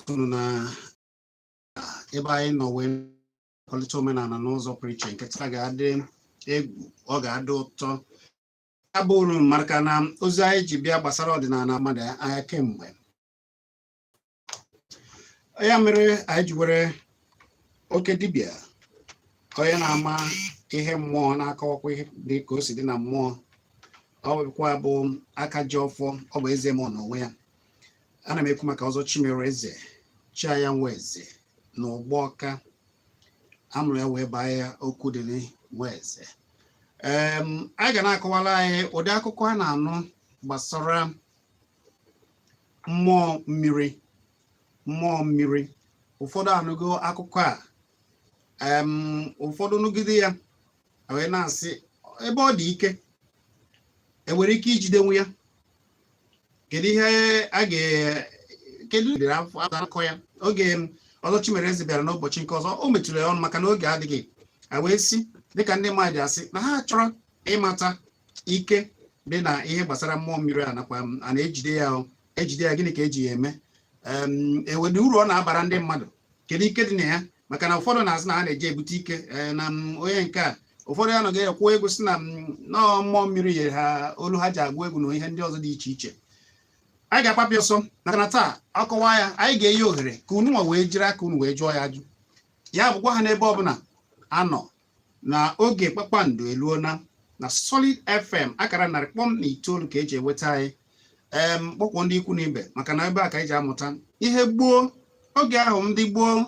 Unu na ebe anyị nọ wee kwalite omenala n'ụzọ pụrụ iche nke taa ga-adị egwu, ọ ga-adị ụtọ. Ya bụ uru maka na ozi anyị ji bịa gbasara ọdịnala mmadụ anya kemgbe. Ya mere anyị ji were oke dibịa, onye na-ama ihe mmụọ, na-akọwakwa ihe dị ka o si dị na mmụọ. Ọ bụkwa bụ aka ji ọfọ, ọ bụ eze mmụọ n'onwe ya. Ana m ekwu maka Ọzọ Chimereze Chiaya Nweze na Ụgbọka amụrụ ya wee baa ya okwu dịrị Nweze. Anyị ga na-akọwara anyị ụdị akụkọ a na-anụ gbasara mmụọ mmiri. Mmụọ mmiri, ụfọdụ anụgo akụkọ a. Ụfọdụ nụgide ya wee na-asị ebe ọ dị ike enwere ike ijidenwu ya. Kedu ihe a ga kedu afọ akọ ya? Oge Ọzọ Chimereze bịara n'ụbọchị nke ọzọ, o metụrụ ya ọnụ, maka na oge adịghị, a wee sị dịka ndị mmadụ asị na ha chọrọ ịmata ike dị na ihe gbasara mmụọ mmiri a, nakwa a na-ejide ya, ejide ya, gịnị ka eji ya eme, ewede uru ọ na-abara ndị mmadụ, kedu ike dị na ya? Maka na ụfọdụ na-asị na ha na-eji ebute ike na onye nke a, ụfọdụ ya nọgị ekwu egwu si na nọọ mmụọ mmiri nyere ha olu ha ji agụ egwu na ihe ndị ọzọ dị iche iche. Anyị ga-akpapị ọsọ maka na taa akọwa ya, anyị ga-enye ohere ka unu nwa wee jiri aka unu wee jụọ ya ajụ. Ya bụ, gwa ha n'ebe ọbụla anọ na oge kpakpando eluona na Solid FM akara 100.9 ka eji enweta anyị. Kpọkwuo ndị ikwu na ibe, maka na ebe a ka anyị ji amụta ihe gboo. Oge ahụ ndị gboo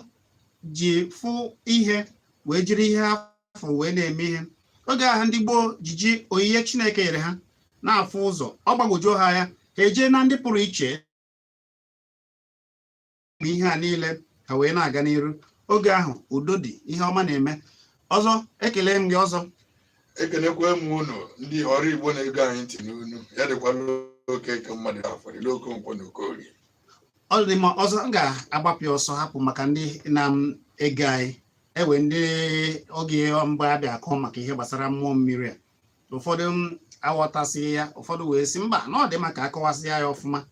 ji fụ ihe wee jiri ihe afọ wee na-eme ihe. Oge ahụ ndị gboo ji onyinye Chineke nyere ha na-afụ ụzọ, ọ gbagwojuo ha anya, ha ejee na ndị pụrụ iche ma ihe a niile ha wee na-aga n'iru. Oge ahụ udo dị, ihe ọma na-eme. Ọzọ, ekele m gị ọzọ. Ekelekwe m unu ndị ọrụ Igbo na-ege anyị ntị n'unu. Ya dịkwala oke ke mmadụ afọ dịla Okonkwo na Okorie. Ọ dị mma. Ọzọ, m ga-agbapụ ya ọsọ hapụ maka ndị na-ege anyị. Ewe ndị oge mgbe abịa akọ maka ihe gbasara mmụọ mmiri a, ụfọdụ m aghọtasịghị ya, ụfọdụ wee sị mba, na ọ dị maka akọwasị ya ọfụma.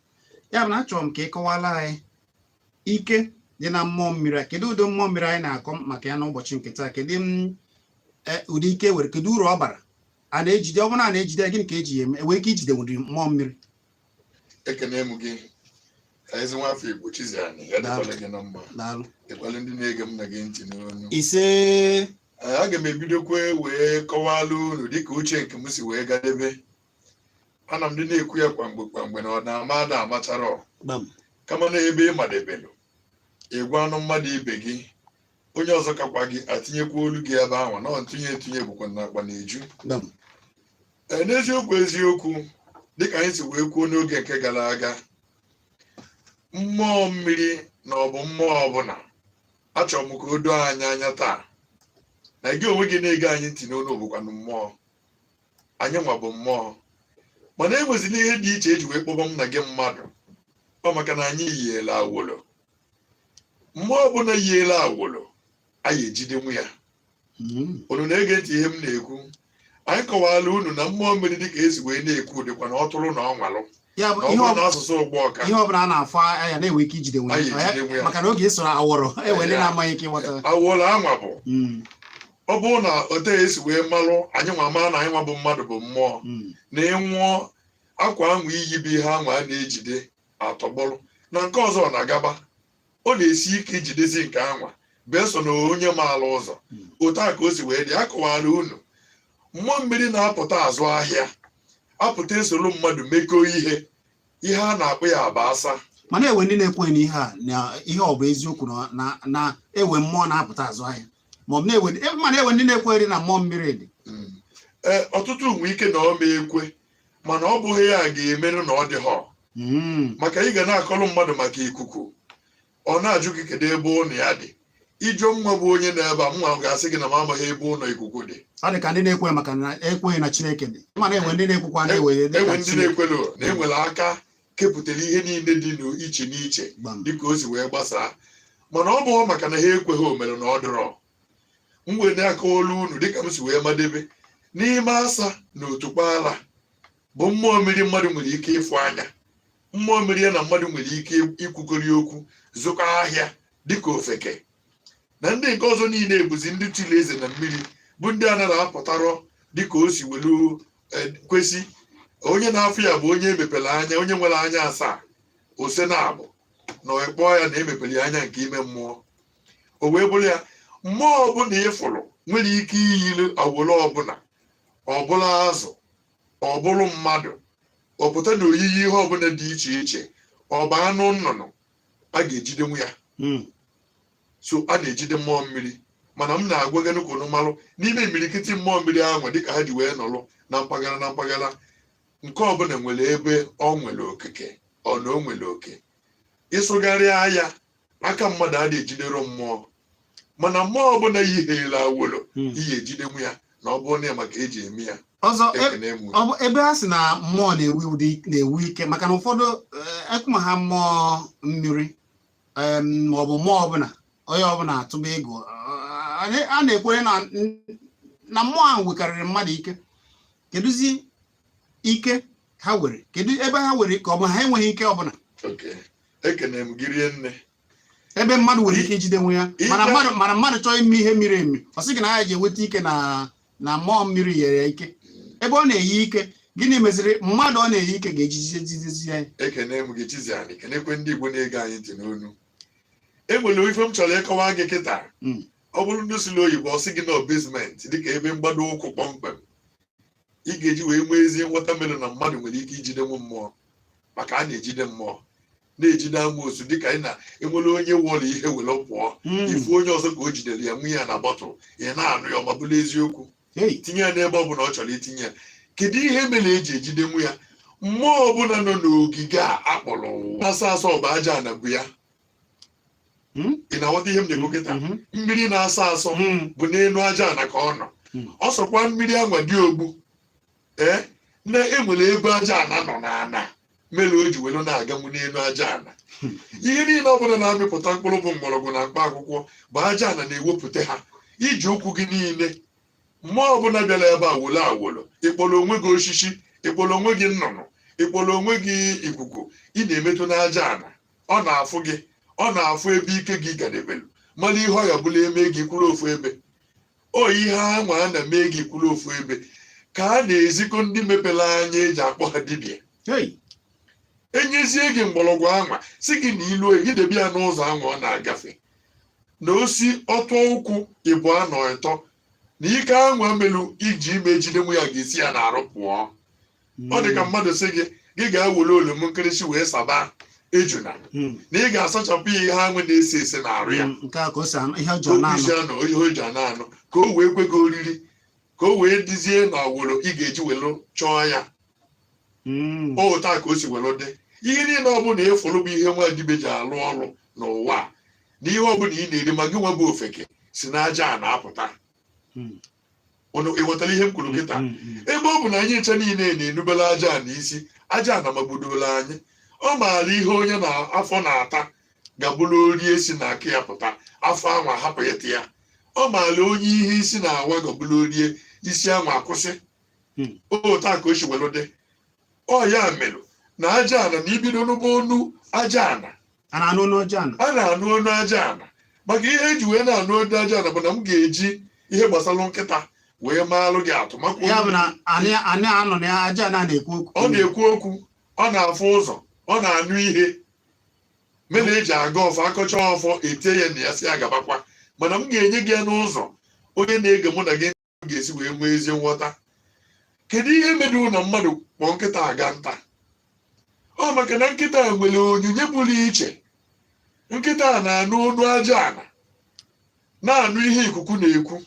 Ya bụ na achọrọ m ka ị kọwara anyị ike dị na mmụọ mmiri a. Kedu ụdị mmụọ mmiri anyị na-akọ maka ya n'ụbọchị nke taa? Kedu ụdị ike were? Kedu uru ọ bara? A na-ejide? Ọ bụrụ na a na-ejide, gịnị ka eji ya eme? Enwere ike ijide ụdị mmụọ mmiri? Ekene m gị, ezi nwafọ Igbo Chiziani. Ya dịkwala gị na mma. Daalụ. Dịkwala ndị na-ege m na gị ntị n'onu. Ise. Aga m ebidokwe wee kọwala unu dịka uche nke m si wee gadebe. Ana m ndị na-ekwu ya kwamgbe kwamgbe na ọ na-ama ada amachara, kama na ebe ị madebelu ịgwa anụ mmadụ ibe gị, onye ọzọ kakwa gị atinyekwa olu gị ebe ahụ na ntụnye etinye bụkwa na akpa na-eju. Ee, n'eziokwu eziokwu, dịka anyị si wee kwuo n'oge nke gara aga, mmụọ mmiri na ọ bụ mmụọ ọbụla, achọrọ m ka o doo anyị anya taa na gị onwe gị na-ege anyị ntị n'olu bụkwanụ mmụọ. Anyị nwa bụ mmụọ, mana e nwezila ihe dị iche eji wee kpọba m na gị mmadụ. Ọ maka na anyị yiela awolo. Mmụọ ọbụla yiela awolo, anyị ejidenwu ya. Unu na-ege ntị ihe m na-ekwu? Anyị kọwara unu na mmụọ mmiri, dịka esi wee na-ekwu, dịkwa na ọ tụrụ na ọ nwalụ. Ya bụ na ọ ihe bụrụ na asụsụ ụgbọ ọka ihe ọbụla a na-afụ anya na-enwe ike ijide nwe Anyị ejide nwe ya. Maka na oge esoro awọrọ enwe ndị na-amaghị ike ịghọta. Awolo anwa bụ ọ bụrụ na otu esi wee malụ anyị nwa maa na anyị nwa bụ mmadụ bụ mmụọ, na ịnwụọ, akwa anwa iyi bụ ihe anwa a na-ejide atọgbọrọ na nke ọzọ na-agaba, ọ na-esi ike ijidezi nke anwa beso na onye maara ụzọ. Otu a ka o si wee dị. Akọwara unu mmụọ mmiri na-apụta azụ ahịa, apụta esoro mmadụ mekọọ ihe, ihe a na-akpọ ya bụ asa. Mana ewe ndị na-ekweghị na ihe a, na ihe ọ bụ eziokwu na ewe mmụọ na-apụta azụ ahịa, ma ọ bụ na-ewe, mana ewe ndị na-ekweghị na mmụọ mmiri dị. Ee, ọtụtụ nwe ike na ọ ma ekwe, mana ọ bụghị ya ga-emerụ na ọ dịghọ. Maka ị ga na-akọrọ mmadụ maka ikuku, ọ na-ajụ gị kedu ebe ụlọ ya dị. Ịjụ nwa bụ onye nọ ebe a, mụnwa ga-asị gị na m amaghị ebe ụlọ ikuku dị. Ọ dị ka ndị na-ekwe maka na ekweghị na Chineke dị, mana enwe ndị na-ekwukwa na-ewe dị ka enwe ndị Chineke. Na-ekwelu na enwere aka kepụtara ihe niile dị n'iche n'iche dịka o si wee gbasaa, mana ọ bụghị maka na ha ekweghị omere na ọ dịrọ. M wee na-akọwara unu dịka m si wee madebe n'ime asa na otukpaala bụ mmụọ mmiri mmadụ nwere ike ịfụ anya, mmụọ mmiri ya na mmadụ nwere ike ikwukọrị okwu. zụkọ ahịa dịka ofeke. Na ndị nke ọzọ niile bụzi ndị tili eze na mmiri, bụ ndị anaghị apụtarọ dịka o si welu kwesị. Onye na-afụ ya bụ onye emepere anya, onye nwere anya asaa ose na abụ na ịkpọọ ya na emepere ya anya nke ime mmụọ. O wee bụrụ ya, mmụọ ọbụla ị fụrụ nwere ike iyiri awolo ọbụla, ọbụla azụ, ọ bụrụ mmadụ, ọ pụta na oyiyi ihe ọbụla dị iche iche, ọ bụ anụ nnụnụ, a ga-ejidenwu ya. So a na-ejide mmụọ mmiri, mana m na-agwa gị ka unu malụ n'ime imirikiti mmụọ mmiri ahụ, dịka ha ji wee nọrọ na mpaghara na mpaghara, nke ọbụla nwere ebe ọ nwere okike, ọ na o nwere oke ịsụgharịa ya. Aka mmadụ adịghị ejidere mmụọ, mana mmụọ ọbụla yihere awolo, iyi ejidenwu ya, na ọ bụrụ na ya maka eji eme ya. Ọzọ, Ekene m. Ọ bụ ebe a sị na mmụọ na-ewe ụdị na-ewe ike, maka na ụfọdụ ekwuma ha mmụọ mmiri ma ọ bụ mmụọ ọbụla, onye ọbụla atụba ego, a na-ekwere na mmụọ ahụ nwekarịrị mmadụ ike. Kedụzi ike ha were? Kedu ebe ha were? Ka ọ bụ ha enweghị ike ọbụla? Okay, ekene m gị rie nne. Ebe mmadụ nwere ike ijidenwu ya, mana mmadụ chọọ ime ihe miri emi, ọ sị gị na ya ji enweta ike na mmụọ mmiri nyere ya ike. Ebe ọ na-eyi ike, gịnị meziri mmadụ ọ na-eyi ike ga-ejiji jidezi ya? Ekene m gị, Chiziani. Kenekwe ndị Igbo na-ege anyị ntị n'onu. Enwere ife m chọrọ ịkọwa gị kịta. Ọ bụrụ ndị sụrụ oyibo, ọ sị gị nọ basement, dịka ebe mgbado ụkwụ kpọmkwem ị ga-eji wee nwee ezi nghọta mere na mmadụ nwere ike ijidenwu mmụọ, maka a na-ejide mmụọ, na-ejide amoosu, dịka ị na-enwere onye wọrọ ihe were pụọ, ifu onye ọzọ ka o jidere ya, nwunye ya na bottle, ị na-anụ ya, ọ ma bụrụ eziokwu. Tinye ya n'ebe ọ bụla ọ chọrọ itinye ya. Kedu ihe mere eji ejidenwu ya? Mmụọ ọbụla nọ n'ogige a akpọrọ ụwa na-asọ asọ bụ aja ana bụ ya. Ị na-aghọta ihe m na-ekwu kịta? Mhm. Mmiri na-asọ asọ bụ n'elu aja ana ka ọ nọ. Ọ sọkwa mmiri anwa dị ogbu, ee, na enwere ebe aja ana nọ n'ana mere o ji were na-aganwu n'elu aja ana. Ihe niile ọbụla na-amịpụta mkpụrụ bụ mgbọrọgwụ na mkpa akwụkwọ bụ aja ana na-ewepụta ha. Iji ụkwụ gị niile, mmụọ ọbụla bịara ebe a wolo awolo, ịkpọrọ onwe gị osisi, ịkpọrọ onwe gị nnụnụ, ịkpọrọ onwe gị ikuku, ị na-emetụ n'aja ana, ọ na-afụ gị, ọ na-afụ ebe ike gị gadebelu, mara ihe ọ ya bụla eme gị kwuru ofu ebe. O ihe anwa a na-eme gị kwuru ofu ebe ka a na-ezikọ ndị mepere anya eji akpọ ha dibịa. Enyezie gị mgbọrọgwụ anwa, si gị na ilu gị debe ya n'ụzọ anwa ọ na-agafe, na osi ọtọ ụkwụ ịbụ anọ ịtọ, na ike anwa melu iji ime ejidenwu ya ga-esi ya n'arụ pụọ. Ọ dị ka mmadụ sị gị, gị ga-ewere olom nkịrịsị wee saba ejuna, na ị ga-asachapụ ya ihe anwụ na-ese ese n'arụ ya. Nke a ka o si anụ ihe o ji ka o anụ kwusi anụ. Anụ ihe o ji anụ anụ, ka o wee kwe gị oriri, ka o wee dịzie na awolo ị ga-eji welu chọọ ya. O otu a ka o si welu dị. Ihe niile ọbụla ịfụrụ bụ ihe nwa dibịa ji alụ ọrụ n'ụwa a, na ihe ọbụla ị na-eri, ma gị nwa bụ ofeke, si n'aja a na-apụta. Unu ị ghọtara ihe m kwuru kịta? Mm. Ebe ọ bụ na anyị nche niile na-enubere aja a n'isi, aja a na magbudola anyị. Ọ maara ihe onye na afọ na-ata ga-abụrụ ori esi na aka ya pụta, afọ anwa hapụ ịtị ya. Ọ maara onye ihe isi na-awa ga-abụrụ orie isi anwa akwụsị. Otu a ka o si welu dị. Ọ ya merụ na aja ana, na ibido n'ụba onu aja ana. A na-anụ onu aja ana. A na-anụ onu aja ana, maka ihe eji wee na-anụ onu aja ana bụ na m ga-eji ihe gbasara nkịta wee maalụ gị atụ maka Ya bụ na anị anị anọ na ya, aja ana na-ekwu okwu. Ọ na-ekwu okwu, ọ na-afụ ụzọ, ọ na-anụ ihe mere eji aga ọfọ, akọcha ọfọ, etie ya na ya si agabakwa. Mana m ga-enye gị ya n'ụzọ onye na-ege mụ na gị ga-esi wee nwee ezi nghọta. Kedu ihe mere na mmadụ kpọọ nkịta aga nta? Ọ maka na nkịta nwere onyinye pụrụ iche. Nkịta na-anụ onu aja ana, na-anụ ihe ikuku na-ekwu.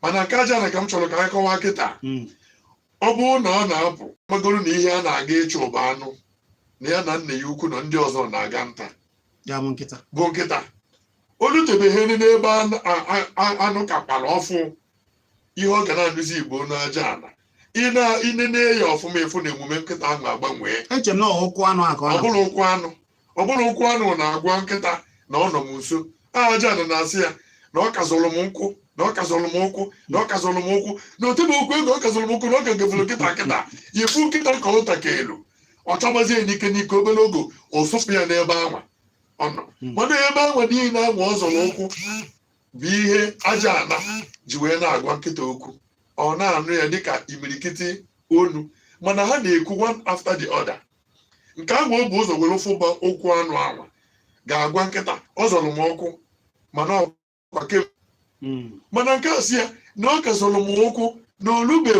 Mana nke aja ana ka m chọrọ ka anyị kọwaa kịta. Ọ bụrụ na ọ na-apụ, magoro na ihe a na-aga ịchụ bụ anụ, na ya na nna ya ukwu na ndị ọzọ na-aga nta. Ya bụ nkịta. Bụ nkịta olutebeghị n'ebe anụ ka kpara ọfụ, ihe ọ ga na-anụzi igbo onu aja ana. Ị na-inene ya ọfụma, efu na emume nkịta ahụ agbanwee. Eche m na ọ ụkwụ anụ a ka ọ ọ na bụrụ ụkwụ anụ, ọ bụrụ ụkwụ anụ na-agwa nkịta na ọ nọ m nso. Aja ana na-asị ya na ọ kazọrọ m nkwụ, na ọ kazọrọ m ụkwụ, na ọ kazọrọ m ụkwụ, na otebe okwu ego, ọ kazọrọ m ụkwụ, na ọ gagefere nkịta. Nkịta yefu nkịta ka ọ taka elu, ọ chọbazie n'ike n'ike. Obere oge, ọ sụpụ ya n'ebe anwa. Ọ nọ mana ebe ahụ niile ahụ ọ zọrọ ụkwụ bụ ihe aja ana ji wee na-agwa nkịta okwu. Ọ na-anụ ya dịka imirikiti onu, mana ha na-ekwu one after the other. Nke ahụ o bụ ụzọ were fụba ụkwụ anụ anwa ga-agwa nkịta ọ zọrọ m ụkwụ, mana ọkwa kemgbe. Mana nke a sị ya na ọ ka zọrọ m ụkwụ na olubeghị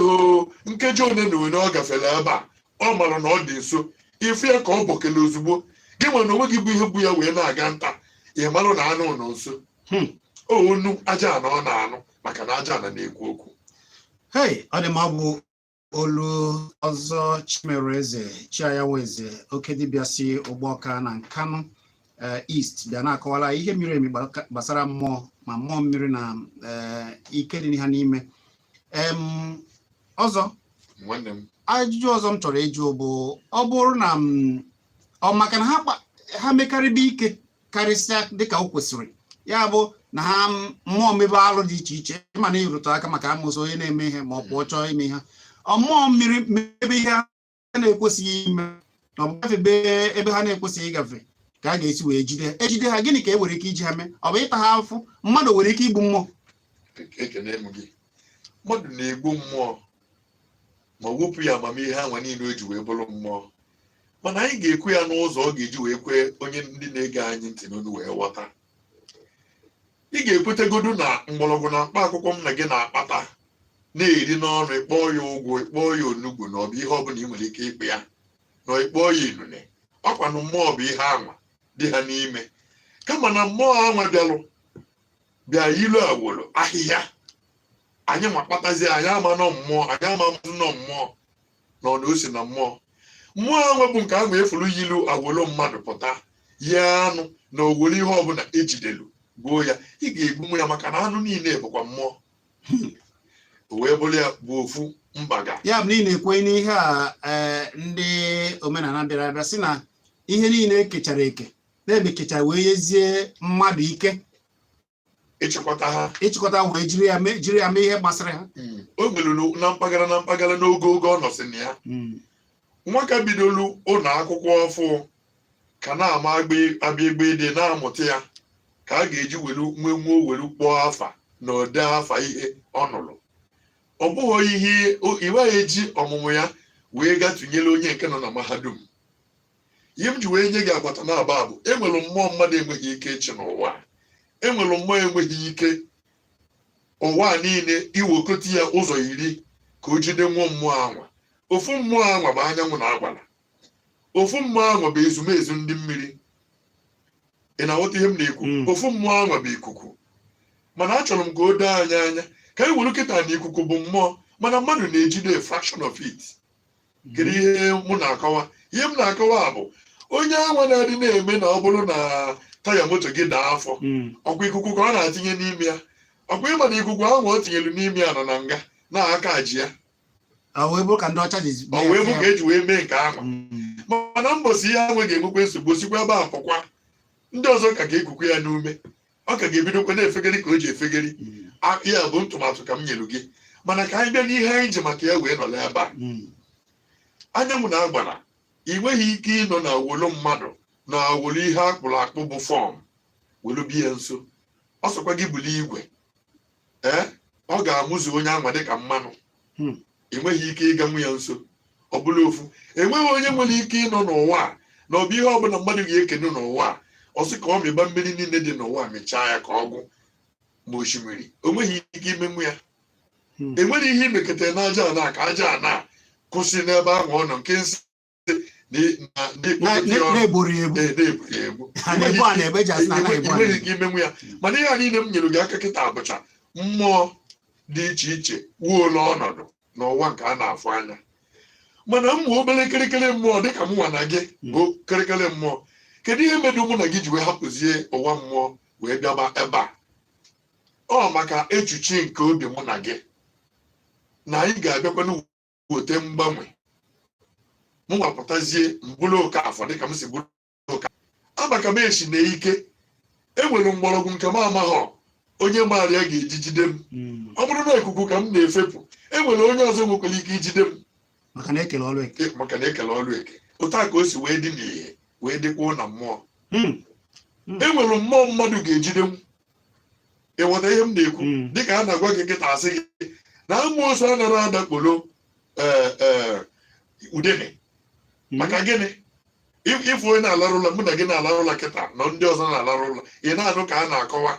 nkeji one na one ọ gafere ebe a, ọ mara na ọ dị nso. Ife ya ka ọ bọkele ozugbo, gị nwere onwe gị bụ ihe bụ ya wee na-aga nta, ị marụ na anụ nọ nso. Onu aja ana ọ na-anụ, maka na aja ana na-ekwu okwu. Hei, ọ dị mma. Bụ olu ọzọ Chimereze Chiayanweze, oke dibịa si Ụgbọka na Nkanụ East, bịa na-akọwara ihe miri emi gbasara mmụọ, ma mmụọ mmiri na ike dị ha n'ime. Ọzọ, Nwanne m. ajụjụ ọzọ m chọrọ ịjụ bụ, ọ bụrụ na m ọ maka na ha mekarịba ike karịsịa dịka o kwesịrị, ya bụ na ha mmụọ mebe alụ dị iche iche, mana ịrụtụ aka maka amụsụ onye na-eme ihe ma ọ bụ ọ chọọ ime ihe, ọ mmụọ mmiri mebe ihe ha na-ekwesịghị ime ma ọ bụ gafebe ebe ha na-ekwesịghị ịgafe, ka a ga-esi wee jide ha, ejide ha, gịnị ka e nwere ike iji ha mee? Ọ bụ ịta ha afụ? Mmadụ nwere ike igbu mmụọ? Ekene m gị. Mmadụ na-egbu mmụọ ma wepụ ya amamihe anwa niile o ji wee bụrụ mmụọ, mana anyị ga-ekwu ya n'ụzọ ọ ga-eji wee kwee onye ndị na-ege anyị ntị n'onu wee ghọta. Ị ga-ekwetegodu na mgbọrọgwụ na mkpa akwụkwọ m na gị na-akpata na-eri n'ọnụ, ịkpọọ ya ụgwụ, ịkpọọ ya onugbu, na ọ bụ ihe ọbụla ị nwere ike ịkpụ ya, na ịkpọọ ya inune, ọkwanụ mmụọ bụ ihe anwa dị ha n'ime. Kama na mmụọ anwa bịalụ bịa yilu awolo ahịhịa anyị nwa kpatazie, anyị ama nọ mmụọ, anyị ama nọ mmụọ na ọ na o si na mmụọ. Mmụọ anwa bụ nke ahụ efuru yilu awolo mmadụ pụta yie anụ na owolo ihe ọbụla ejidelu gbuo ya, ị ga-egbunwu ya, maka na anụ niile bụkwa mmụọ. O wee bụrụ ya bụ ofu mbaga. Ya bụ na ị na-ekwe n'ihe a, ndị omenala bịara abịa sị na ihe niile ekechara eke na-emekecha wee nyezie mmadụ ike ịchịkọta ha, ịchịkọta wee jiri ya mee ihe gbasara ha. O nwere na mpaghara na mpaghara n'ogo ogo ọ nọsị na ya. Nwaka bidolu ụlọ akwụkwọ ọfụ ka na-ama abịa egbe dị na-amụta ya ka a ga-eji welu nwee nwuo welu kpọọ afa na ode afa ihe ọ nụrụ. Ọ bụghị ihe ịwaghị eji ọmụmụ ya wee gaa tụnyere onye nke nọ na mahadum. Ihe m ji wee nye gị agbata na aba bụ enwere mmụọ mmadụ enweghị ike ịchị n'ụwa, enwere mmụọ enweghị ike ụwa niile iwekọta ya ụzọ 10 ka o jide nwa mmụọ anwa. Ofu mmụọ anwa bụ anyanwụ na agwala, ofu mmụọ anwa bụ ezumezu ndị mmiri. Ị na-aghọta ihe m na-ekwu? Ofu mmụọ anwa bụ ikuku. Mana achọrọ m ka o doo anyị anya ka anyị were kịta na ikuku bụ mmụọ, mana mmadụ na-ejide a fraction of it. Kedu ihe mụ na-akọwa? Ihe m na-akọwa bụ onye anwa na-adị na-eme na ọ bụrụ na taya moto gị daa afọ, ọkwa ikuku ka ọ na-atinye n'ime ya. Ọkwa ịma na ikuku ahụ o tinyere n'ime ya nọ na nga na-aka ji ya. Ọ wee bụrụ ka ndị ọcha ji Ọ wee bụ ka eji wee mee nke ahụ. Mana mbọsị ihe ahụ ga-enwekwa nsogbu, sikwa ebe a pụkwa, ndị ọzọ ka ga-ekukwu ya n'ume, ọ ka ga-ebidokwa na-efegeri ka o ji efegeri. Ya bụ ntụmatụ ka m nyere gị, mana ka anyị bịa n'ihe anyị ji maka ya wee nọrọ ebe a. Anyanwụ na-agbara, ị nweghị ike ịnọ na awolo mmadụ na awolo ihe akpụrụ akpụ bụ form welu bie nso. Ọ sọkwa gị bulie igwe, ee, ọ ga-amụzu onye anwa dịka mmanụ. Ị nweghị ike ịganwu ya nso. Ọ bụla ofu enweghị onye nwere ike ịnọ n'ụwa a na ọ bụ ihe ọbụla mmadụ ga-ekenu n'ụwa a, ọ sị ka ọ mịba mmiri niile dị n'ụwa, mịchaa ya ka ọ gwụ ma osimiri, o nweghị ike imenwu ya. Enwere ihe imekọta n'aja ana ka aja ana kwụsị n'ebe ahụ ọ nọ nke nsị na Na- na-eburu ya ebu. Na-eburu ya ebu. A na-ebu a na-ebe eji asị na anaghị ebu a Enweghị na-ebu. ike imenwu ya. Mana ihe a niile m nyere gị aka kịta abụcha mmụọ dị iche iche wuola ọnọdụ n'ụwa nke a na-afụ anya. Mana m nwe obere kịrịkịrị mmụọ dịka m nwa na gị bụ kịrịkịrị mmụọ. Kedu ihe mere mụ na gị ji wee hapụzie ụwa mmụọ wee bịaba ebe a? Ọ maka echiche nke obi mụ na gị na anyị ga-abịakwana weta mgbanwe. Mụ nwapụtazie mbụrụ oke afọ dịka m si bụrụ oke abaka m esi na ike enwere mgbọrọgwụ nke m amaghọ onye maara ya ga-eji jide m. Ọ bụrụ na ikuku ka m na-efepụ, enwere onye ọzọ nwekwara ike ijide m. Maka na ekele ọrụ eke. Maka na ekele ọrụ eke. Otu a ka o si wee dị n'ihe wee dịkwa na mmụọ. Enwere mmụọ mmadụ ga-ejidenwu. Ịghọta ihe m na-ekwu? Mm. Dịka a na-agwa gị nkịta, asị gị na amoosu anaghị adakpolo ee ee udene. Maka gịnị? Ịfụ onye na-alarụ ụla, mụ na gị na-alarụ ụla kịta na ndị ọzọ na-alarụ ụla, ị na-anụ ka a na-akọwa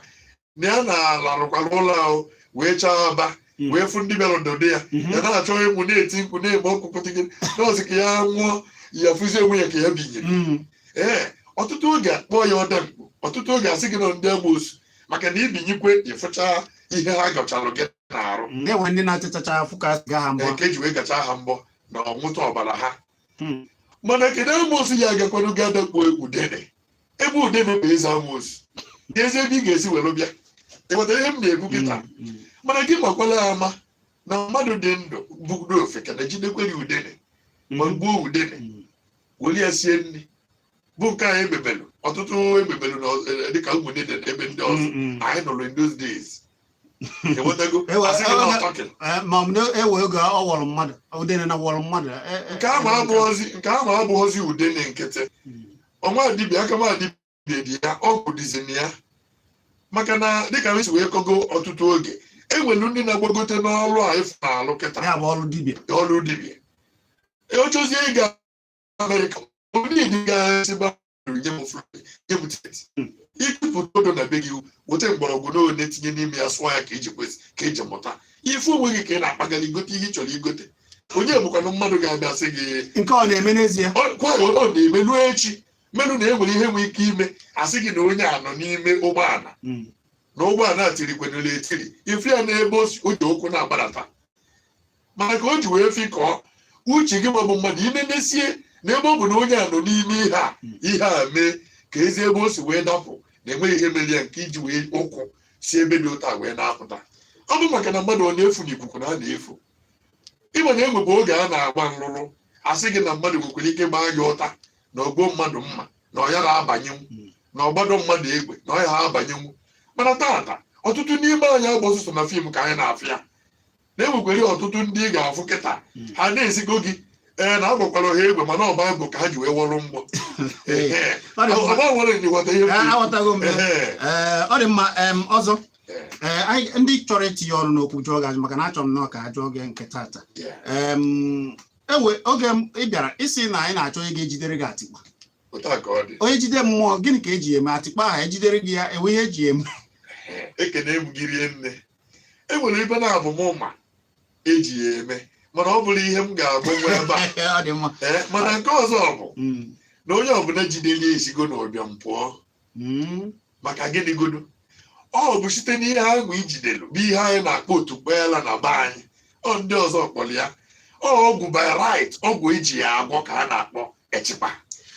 na ya na-alarụkwara ụlọ ahụ wee chaa aba, wee fụ ndị bịara ndọdụ ya, ya na-achọ ịmụ, na-eti mkpu, na-eme ọkụ pụtịgị nọọsụ ka ya nwụọ, ya fụzi onwe ya ka ya binyere. Ee, ọtụtụ oge akpọọ ya ọda mkpu, ọtụtụ oge asị gị na ndị amoosu, maka na ibinyikwe ịfụcha ihe ha gachalụ gị na-arụ. Enwe ndị na-achịchacha afụ ka a ga ha mbọ. Nke eji wee gacha ha mbọ na ọnwụta ọbara ha. Mana kedu amoosu ya agakwanụ ga adakpuo udene, ebe udene bụ eze amoosu? Ezi ebe ị ga-esi were bịa, ịghọta ihe m na-ekwu kịta? Mana gị makwala ama na mmadụ dị ndụ bụdo ofe ka na jidekwere udene ma gbuo udene, were ya sie nri, bụ nke anyị emebelu, ọtụtụ emebelu na dịka ụmụnne dị ebe ndị ọzọ anyị nụrụ in those days. Ịghọtago? Asị gị na ọtọkị. Ma ọ bụ na ewe oge ọ wọrọ mmadụ, udene na wọrọ mmadụ. Nke ahụ abụghọzi udene nkịtị. Ọnwa dibịa aka ma dibịa dị ya, ọgwụ dịzi na ya, maka na dịka m si wee kọgo, ọtụtụ oge enwere ndị na-agbagote n'ọrụ a ịfụ na-alụ kịta. Ya bụ ọrụ dibịa. Ọrụ dibịa. Ochozie ịga Amerịka, onye ga-esiba nye m nye m ticket, ikupụta odo na be gị, weta mgbọrọgwụ na one tinye n'ime ya, sụọ ya ka iji kwesị ka iji mụta ife onwe gị ka ị na-akpagali gote ihe ị chọrọ igote. Onye bụkwanụ mmadụ ga-abịa sị gị? Nke ọ na-eme n'ezie? Kwa ọ na-eme ruo echi mmenụ na enwere ihe nwee ike ime, asị gị na onye a nọ n'ime ụgbọala, na ụgbọala a tirikwenụrụ etiri, ife ya n'ebe o si o ji ụkwụ na-agbadata, mana ka o ji wee fikọọ uche gị maọbụ mmadụ ime mesie na ebe ọ bụ na onye a nọ n'ime ihe a, ihe a mee ka ezi ebe o si wee dapụ na enweghị ihe mere ya nke iji wee ụkwụ si ebe dị ụta wee na-apụta. Ọ bụ maka na mmadụ ọ na-efu n'ikuku na a na-efu ịma na enwekwa oge a na-agba nlụlụ, asị gị na mmadụ nwekwara ike gbaa gị ụta na ogbo mmadụ mma na ọ ya na-abanyenwu, na ọgbado mmadụ egbe na ọ ya ha abanyenwu. Mana tata, ọtụtụ n'ime anyị agba ọsụsọ na film ka anyị na-afụ ya na-enwekwere ọtụtụ ndị ị ga-afụ kịta, ha na-esigo gị ee na agbakwara ha egbe, mana ọ Baịbụl ka ha ji wee wọrọ mgbọ. Ọ dị mma. Ọgba nwere nghọta ihe m kwuru. Aghọtago m. Ee, ọ dị mma. Ọzọ, ee, ndị chọrọ itinye ọnụ n'okwu jụọ gị ajụ, maka na achọrọ m nnọọ ka a jụọ gị nke tata. Ewe oge ị bịara isi na anyị na-achọ onye ga-ejidere gị atịkpa. Otu a ka ọ dị. Onye jide mmụọ, gịnị ka eji eme atịkpa ahụ ejidere gị ya? Enwe ihe eji eme? Ekene m gị rie nne. E nwere ibe na abụmụma eji ya eme, mana ọ bụrụ ihe m ga-agbanwe ebe a. Ọ dị mma. Ee, mana nke ọzọ bụ na onye ọbụla jidere esigo n'ụbịam pụọ. Maka gịnị godo? Ọ bụ site n'ihe ahụ ijidelu bụ ihe anyị na-akpọ otukpeela na be anyị. Ọ ndị ọzọ kpọrọ ya ọ ọgwụ by right, ọgwụ eji ya agwọ ka a na-akpọ echikpa.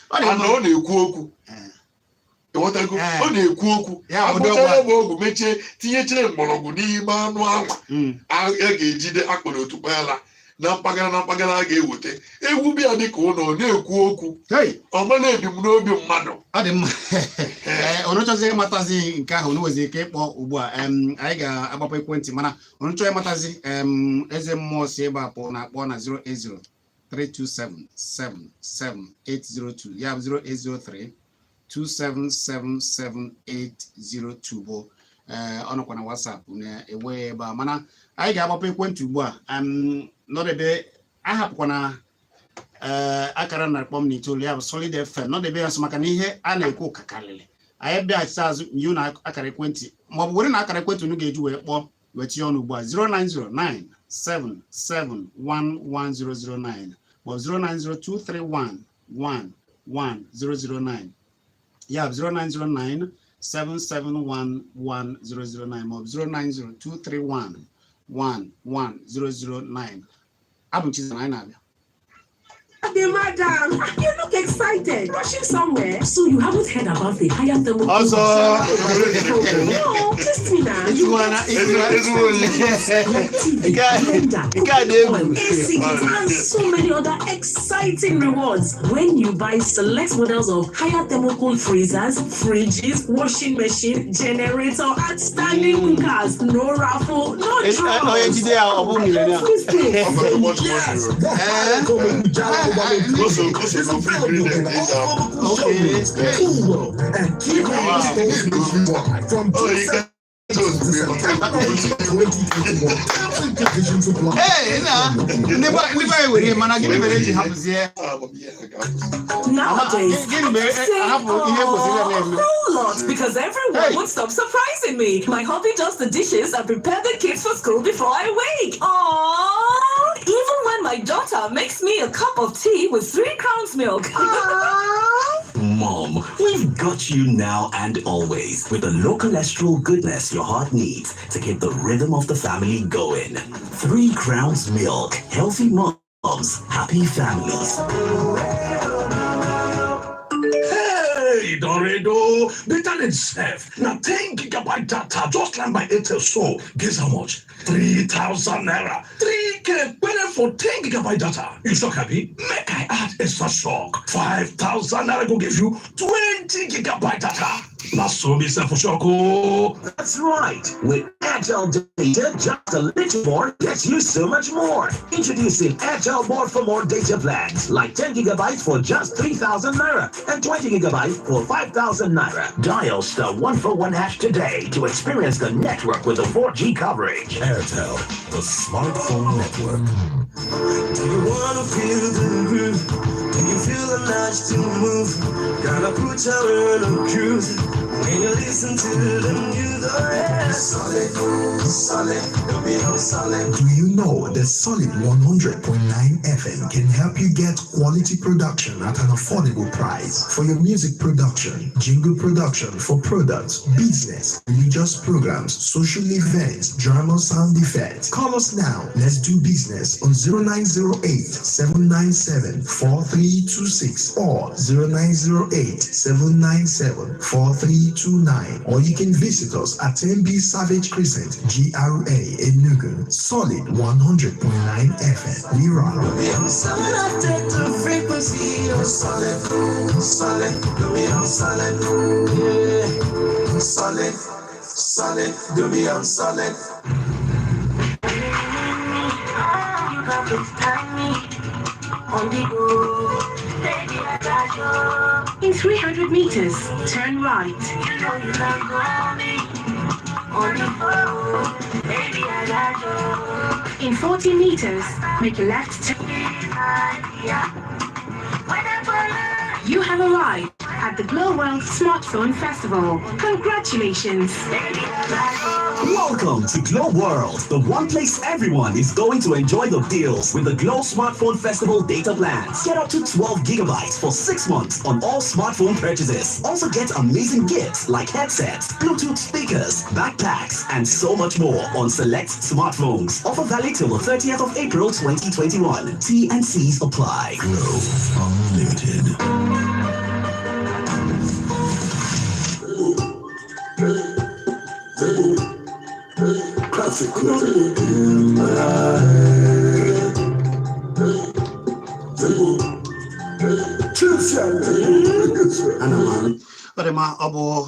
Ọ dị ana mma. Ọ na-ekwu okwu. Ịghọtago? Ee. Ọ na-ekwu okwu. Ya bụ akpụcha ụdị ya bụ ọgwụ, mechie, tinyechere mgbọrọgwụ n'ime anụ anwa a ga-ejide akpọrọ otukpeela na mpaghara na mpaghara, a ga-eweta egwu bịa dịka ụlọ, ọ na-ekwu okwu. Hey! Ọ mara ebumnobi mmadụ. Ọ dị mma. Ee, unu chọzi ịmatazi nke ahụ, unu nwezi ike ịkpọ ugbu a. Anyị ga-agbapụ ekwentị, mana unu chọọ ịmatazi eze mmụọ si ebe a pụọ na-akpọ na 080 327 77802, ya bụ 0803 2777802 bụ ee, ọ nọkwa na WhatsApp na-enwe ebe a, mana anyị ga-agbapụ ekwentị ugbu a. Nọdebe ahapụkwana ee akara 100.9, ya bụ Solid FM, nọdebe ya nso, maka na ihe a na-ekwu ka karịrị. Anyị bịaghachite azụ nye unu akara ekwentị, maọbụ were na akara ekwentị unu ga-eji wee kpọọ wee tinye ọnụ ugbu a: 09097711009 maọbụ 09023111009, ya bụ 09097711009 maọbụ 09023111009. Abụ m Chizzy, anyị na-abịa. The madam, you look excited. Rushing somewhere. So you haven't heard about the Haier thermal? Ọzọ. No, trust me now. You Ezigbo onye. get TV, blender, Nke a dị egwu. oil, AC kit, and so many other exciting rewards when you buy select models of Haier Thermocool freezers, fridges, washing machine, generator, and standing cookers. No raffle, no draws. Onye jide ya, ọ bụ millionaire. Who's this? Ọ bụ too much Yes, money. that Eh? go make you jolly. O so Is n'ofu available in ingredient eji all apụ. local Okay. showrooms, Cool World, and key Wow. stores nationwide from Oh, June you got 7th to September 8th, 2021. Terms and conditions apply. Ee, na ndị be anyị were ihe, mana gịnị mere eji hapụzie? Amamihe ha ga-apụsị. Nowadays, Gịnị mere say hapụ ihe kwesịrị "Aw, na-eme? whole lot because everyone Hey. would stop surprising me. My hubby does the dishes and prepare the kids for school before I wake. Aww. Even when my daughter makes me a cup of tea with Three Crowns milk. Mom, we've got you now and always with the low cholesterol goodness your heart needs to keep the rhythm of the family going. Three Crowns Milk. Healthy moms, happy families. Hey, Dorado, better than self. Now 10 gigabyte data just land my Airtel. So guess how much? 3,000 naira. 3K better for 10 gigabyte data. You shock happy? Make I add extra shock. 5,000 naira go give you 20 gigabyte data. Now so me self for shock. Oh. That's right. With Airtel Data, just a little more gets you so much more. Introducing Airtel More for More data plans, like 10 gigabytes for just 3,000 naira and 20 gigabytes for 5,000 naira. Dial *141# today to experience the network with the 4G coverage. Airtel, the smartphone network. Do you wanna feel the groove? Do you feel the urge to move? Gonna put you on a cruise when you listen to the music. Oh, yeah. Solid, solid, don't be on solid. Do you know that Solid 100.9 FM can help you get quality production at an affordable price for your music production, jingle production for products, business, religious programs, social events, drama sound effects? Call us now. Let's do business on 0908 797 4326 or 0908 797 4329, or you can visit us at 10B Savage Crescent, GRA, Enugu. Solid 100.9 FM. We rock. Be on solid, I take the frequency. Oh, solid, solid, don't be on solid. Yeah. Solid, solid, don't be on solid. You got to find me on the go. Baby, I got you. In 300 meters, turn right. You know you can call me on the phone. Baby, I got you. In 40 meters, make a left turn. Yeah. When I pull You have arrived at the Glow World Smartphone Festival. Congratulations! baby, I got you. Welcome to Glow World, the one place everyone is going to enjoy the deals with the Glow Smartphone Festival data plans. Get up to 12 gigabytes for 6 months on all smartphone purchases. Also get amazing gifts like headsets, Bluetooth speakers, backpacks, and so much more on select smartphones. Offer valid till the 30th of April 2021. T and C's apply. Glow Unlimited. Classic. Ọ dị mma. Ọ bụ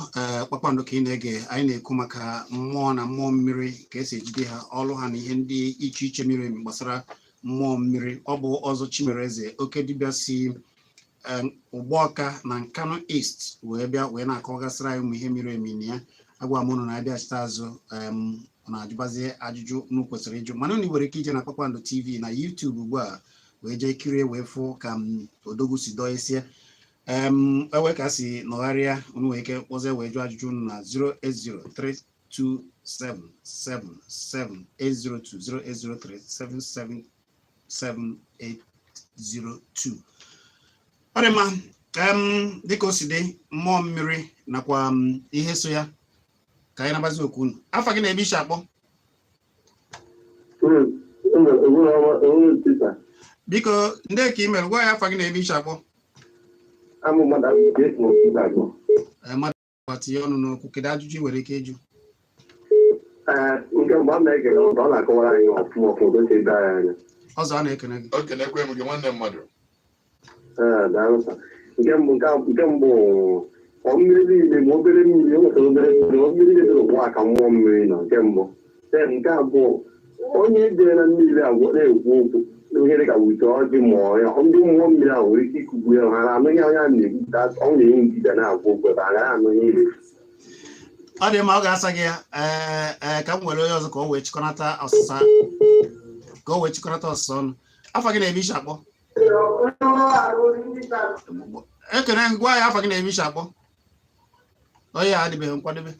Kpakpando ka ị na-ege. Anyị na-ekwu maka mmụọ na mmụọ mmiri, ka esi ejide ha, ọlụ ha na ihe ndị iche iche miri emi gbasara mmụọ mmiri. Ọ bụ Ọzọ Chimereze, oke dibịa si Ụgbọọka na Nkanu East wee bịa wee na-akọgasịrị anyị ụmụ ihe miri emi na ya. Agwa m unu na-abịachite azụ, ọ na-ajụbazie ajụjụ unu kwesịrị ịjụ, mana unu nwere ike ije na Kpakpando TV na YouTube ugbu a wee jee kirie wee fụ ka m odogwu si dọọ ewe ka si nọgharịa. Unu nwere ike kpọzie wee jụọ ajụjụ unu na 08032777802, 08037777802. Ọ dị mma. Dịka o si dị, mmụọ mmiri nakwa ihe so ya, ka anyị nabazi okwu unu. Afa gị na ebe isi akpọ? Biko, ndị ka ị mere, gwa ya afa gị na ebe isi akpọ. Mmadụ tinye ọnụ n'okwu. Kedu ajụjụ ị nwere ike ịjụ? Ee, nke mgbe a na-ege ọ na-akọwara anyị ọfụma ọfụma otu ebe anyị anya. Ọzọ, a na-ekene gị. O kenekwe m gị, nwanne mmadụ. Ee, daalụ sir. Nke mbụ, ọ mmiri niile, ma obere mmiri, o nwetara obere mmiri, ọ mmiri niile dị n'ụwa ka mmụọ mmiri nọ, nke mbụ. Then nke abụọ, onye jere na mmiri agwọ na-ekwu okwu. Ihe dịka wute ọjị ma ọ ya ndị mmụọ mmiri ahụ nwere ike ikugbu ya, ha na-anụ ihe onye ahụ na-ekwu ka ọ na-enye dibịa na-agwa okwu ebe a gaghị anụ ihe ị na-ekwu. Ọ dị mma, ọ ga-asa gị ya. Ee, ka m were onye ọzọ ka o wee chịkọnata ọsịsa, ka o wee chịkọnata ọsịsa ọnụ. Afa gị na ebe i si akpọ? Ekene, gwa ya afa gị na ebe i si akpọ. Onye a adịbeghị nkwadebe.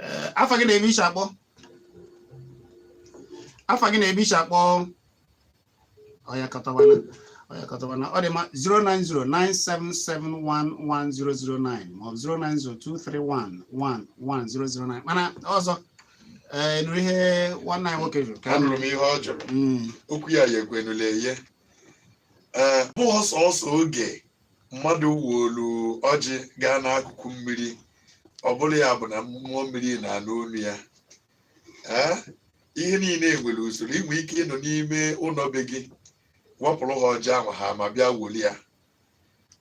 Ee, afa gị na ebe i si akpọ? Afa gị na ebe i si akpọ? Ọya kọtawana, ọya kọtawana. Ọ dị mma, 09097711009 maọbụ 09023111009. Mana ọzọ, ee, nụrụ ihe nwanne anyị nwoke jụrụ ka Anụrụ m ihe ọ jụrụ. Okwu ya ya ekwenula eye. Ee, bụghị sọsọ oge mmadụ wolu ọjị gaa n'akụkụ mmiri, ọ bụrụ ya bụ na mmụọ mmiri na-anụ olu ya. Ee, ihe niile nwere usoro. Inwe ike ịnọ n'ime ụlọ be gị wapụrụ ha ọjị ahụ, ha ma bịa woli ya,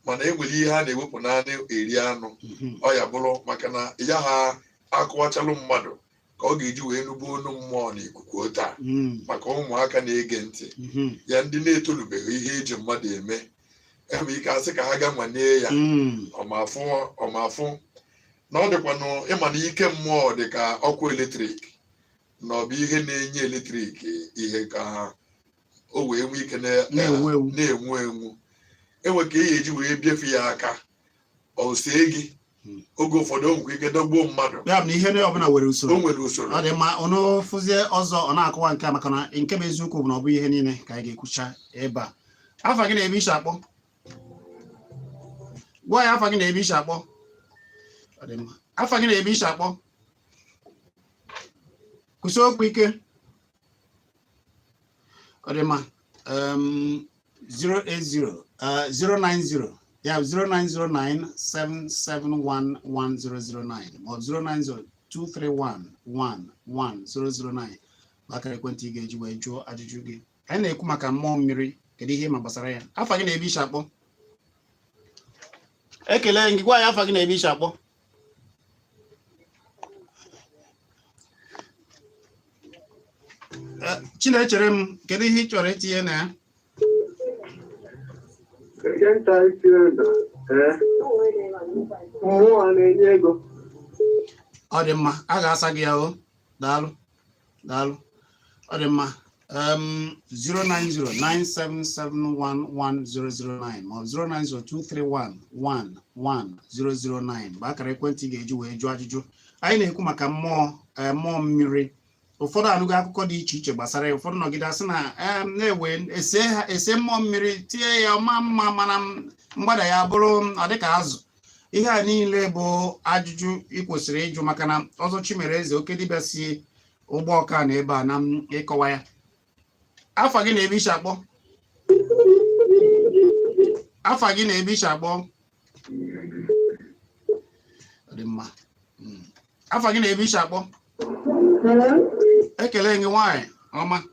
mana e nwere ihe a na-ewepụ naanị eri anụ. Ọ ya bụrụ maka na ya ha akụwachalụ mmadụ ka ọ ga-eji wee nube onu mmụọ n'ikuku taa. Maka ụmụaka na-ege ntị, ya ndị na-etolubeghị ihe eji mmadụ eme, enwere ike asị ka ha ga nwanee ya. Ọmafụ ọmafụ na ọ dịkwanụ ịma na ike mmụọ dị ka ọkụ eletrik, na ọ bụ ihe na-enye eletrik ihe ka o wee nwee ike na-enwu enwu. Na-enwu enwu. Enwe ka e eji wee biefe ya aka, ọ see gị. Oge ụfọdụ o nwekwa ike dọgbuo mmadụ. Ya bụ na ihe ọbụla nwere usoro. O nwere usoro. Ọ dị mma, ọnụ fụzie ọzọ ọ na-akọwa nke a, maka na nke bụ eziokwu bụ na ọ bụ ihe niile ka anyị ga-ekwucha ebe a. Afa gị na ebe i si akpọ? Gwa ya afa gị na ebe i si akpọ. Ọ dị mma, afa gị na ebe i si akpọ? Kwụsị okwu ike. Ọ dị mma, 080 090, ya 09097711009 ma ọ bụ 09023111009 bụ akara ekwentị ị ga-eji wee jụọ ajụjụ gị. Anyị na-ekwu maka mmụọ mmiri. Kedu ihe ma gbasara ya? Afa gị na ebe i si akpọ? Ekele gị, gwa ya afa gị na ebe i si akpọ. Chinechere m, kedu ihe ị chọrọ itinye na ya? Nke nta itinye na ee, mmụọ a na-enye ego. Ọ dị mma, a ga-asa gị ya. O daalụ, daalụ. Ọ dị mma, 09097711009 ma ọ bụ 09023111009 bụ akara ekwentị ị ga-eji wee jụọ ajụjụ. Anyị na-ekwu maka mmụọ, mmụọ mmiri. Ụfọdụ anụgo akụkọ dị iche iche gbasara ya. Ụfọdụ nọgide asị na na-ewe ese ha ese mmụọ mmiri tie ya ọma mma, mana mgbada ya bụrụ ọ dịka azụ. Ihe a niile bụ ajụjụ ị kwesịrị ịjụ, maka na ọzọ Chimereze oke dibịa si ụgbọ ọka na ebe a na m ịkọwa ya. Afa gị na ebe i si akpọ? Afa gị na ebe i si akpọ? Ọ dị mma. Afa gị na ebe i si akpọ? Ekele gị, nwaanyị ọma.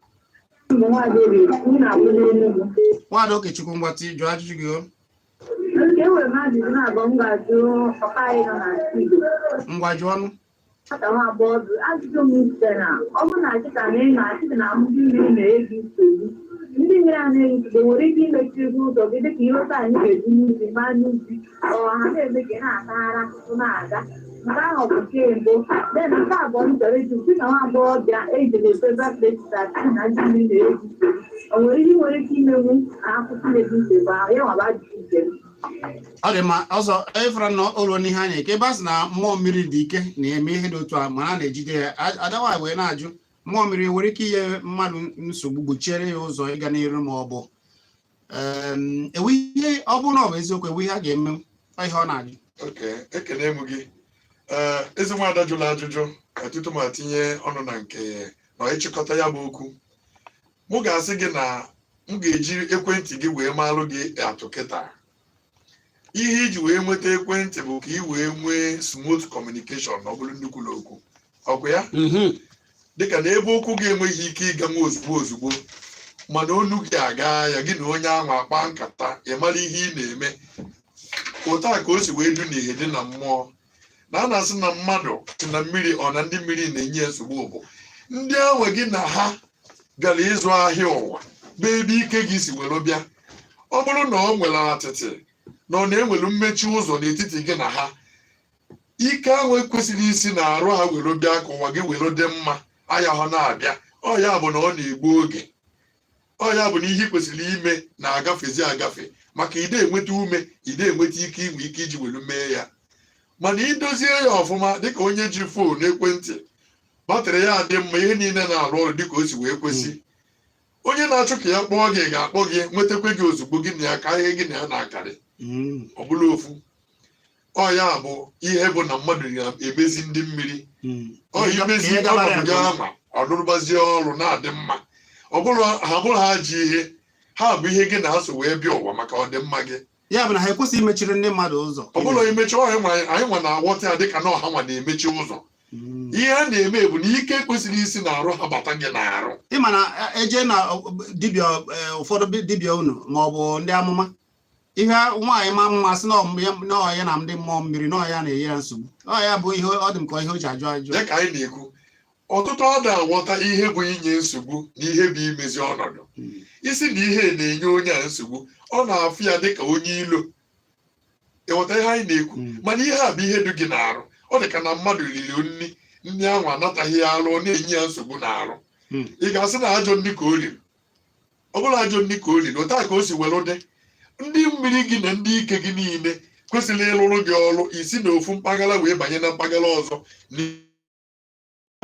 Nwaada Okechukwu, ngwati jụọ ajụjụ gị o. Nke enwere m ajụjụ na-abụọ m ga-ajụ papa anyị nọ na studio. Ngwa, jụọ ọnụ. Nwata nwa agbọghọ, ajụjụ m site na ọ bụ na kịta na ị na-asị na ndị mmiri na-eji nsogbu, ndị mmiri a na-enye nsogbu nwere ike imechi gị ụzọ gị dịka ihe otu anyị ga-eji n'ubi ma n'ubi ọ ha na-eme ka ị na-atagharị akụkụ na-aga. Nke ahụ bụ nke mbụ. Then nke abụọ m chọrọ ịjụ, sị na nwa agbọghọbịa ejiri efe bracelet na ndị mmiri na-eji nsogbu, o nwere ihe nwere ike imenwu ka akwụsị na-eji nsogbu ahụ? Ya nwa bụ ajụjụ nke m. Ọ dị mma. Ọzọ efere na ụlọ n'ihe anya ike ebe a sị na mmụọ mmiri dị ike na-eme ihe dị otu a, mana a na-ejide ya. Adawa wee na-ajụ, mmụọ mmiri nwere ike inye mmadụ nsogbu, gbochiere ya ụzọ ịga n'iru, ma ọ bụ ewe ihe ọ bụrụ na ọ bụ eziokwu, ewe ihe a ga-eme? Ọ ihe ọ na-ajụ. Okay, ekene m gị. Ee, ezi nwaada jụrụ ajụjụ, ka tutu ma tinye ọnụ na nke na ịchịkọta ya bụ okwu, mụ ga-asị gị na m ga-eji ekwentị gị wee maalụ gị atụ kịta. Ihe iji wee nweta ekwentị bụ ka ị wee nwee smooth communication na ọ bụrụ nnukwu na okwu ọkwa ya, dịka na ebe okwu gị enweghị ike ịga nwa ozugbo ozugbo, mana onu gị aga ya, gị na onye ahụ akpa nkata, ị mara ihe ị na-eme. Otu a ka o si wee du n'ihe dị na mmụọ na a na-asị na mmadụ si na mmiri ọ na ndị mmiri na-enye ya nsogbu bụ ndị ahụ gị na ha bịara ịzụ ahịa ụwa. Bụ ebe ike gị si were bịa. Ọ bụrụ na ọ nwere atịtị na ọ na-enwere mmechi ụzọ n'etiti gị na ha, ike ahụ ekwesịrị isi na arụ ha were bịa ka ụwa gị were dị mma aya ha na-abịa. Ọ ya bụ na ọ na-egbu oge. Ọ ya bụ na ihe ị kwesịrị ime na-agafezi agafe, maka ide enweta ume, ide enweta ike, inwe ike iji were mee ya. Mana idozie ya ọfụma, dịka onye ji phone, ekwentị, battery ya dị mma, ihe niile na-arụ ọrụ dịka o si wee kwesị, onye na-achọ ka ya kpọọ gị ga-akpọ gị, nwetakwa gị ozugbo, gị na ya ka ihe gị na ya na-akarị. Ọ bụla ofu ọ ya bụ ihe bụ na mmadụ na-emezi ndị mmiri. Ọ imezi Ihe gabara ọnọdụ gị ya. Ama ọdụrụbazie ọrụ na-adị mma. Ọ bụrụ ha bụrụ ha ji ihe ha bụ ihe gị na ha so wee bịa ụwa maka ọdịmma gị. Ya bụ na ha ekwesịghị imechiri ndị mmadụ ụzọ. Ọ bụrụ imechi ọha nwa, anyị nwa na-aghọta ya dịka na ọha nwa na-emechi ụzọ. Ihe a na-eme bụ na ike kwesịrị isi na-arụ ha bata gị n'arụ. Ịma na eje na dibịa, ụfọdụ dibịa unu ma ọ bụ ndị amụma, ihe nwaanyị ma mma sị na ọ ya na ndị mmụọ mmiri na ọ ya na-enye ya nsogbu. Ọ ya bụ ihe ọ dị m ka ihe o ji ajụ ajụ. Ya ka anyị na-ekwu, ọtụtụ ọ na-aghọta ihe bụ inye nsogbu na ihe bụ imezi ọnọdụ. Isi na ihe na-enye onye a nsogbu, ọ na-afụ ya dịka onye ilo. Ịghọta ihe anyị na-ekwu? Mana ihe a bụ ihe dị gị n'arụ. Ọ dị ka na mmadụ riri nri, nri ahụ anataghị ya arụ, ọ na-enye ya nsogbu n'arụ. Ị ga-asị na ajọ nri ka o riri? Ọ bụrụ ajọ nri ka o riri, otu a ka o si were dị. Ndị mmiri gị na ndị ike gị niile kwesịrị ịlụrụ gị ọrụ isi na ofu mpaghara wee banye na mpaghara ọzọ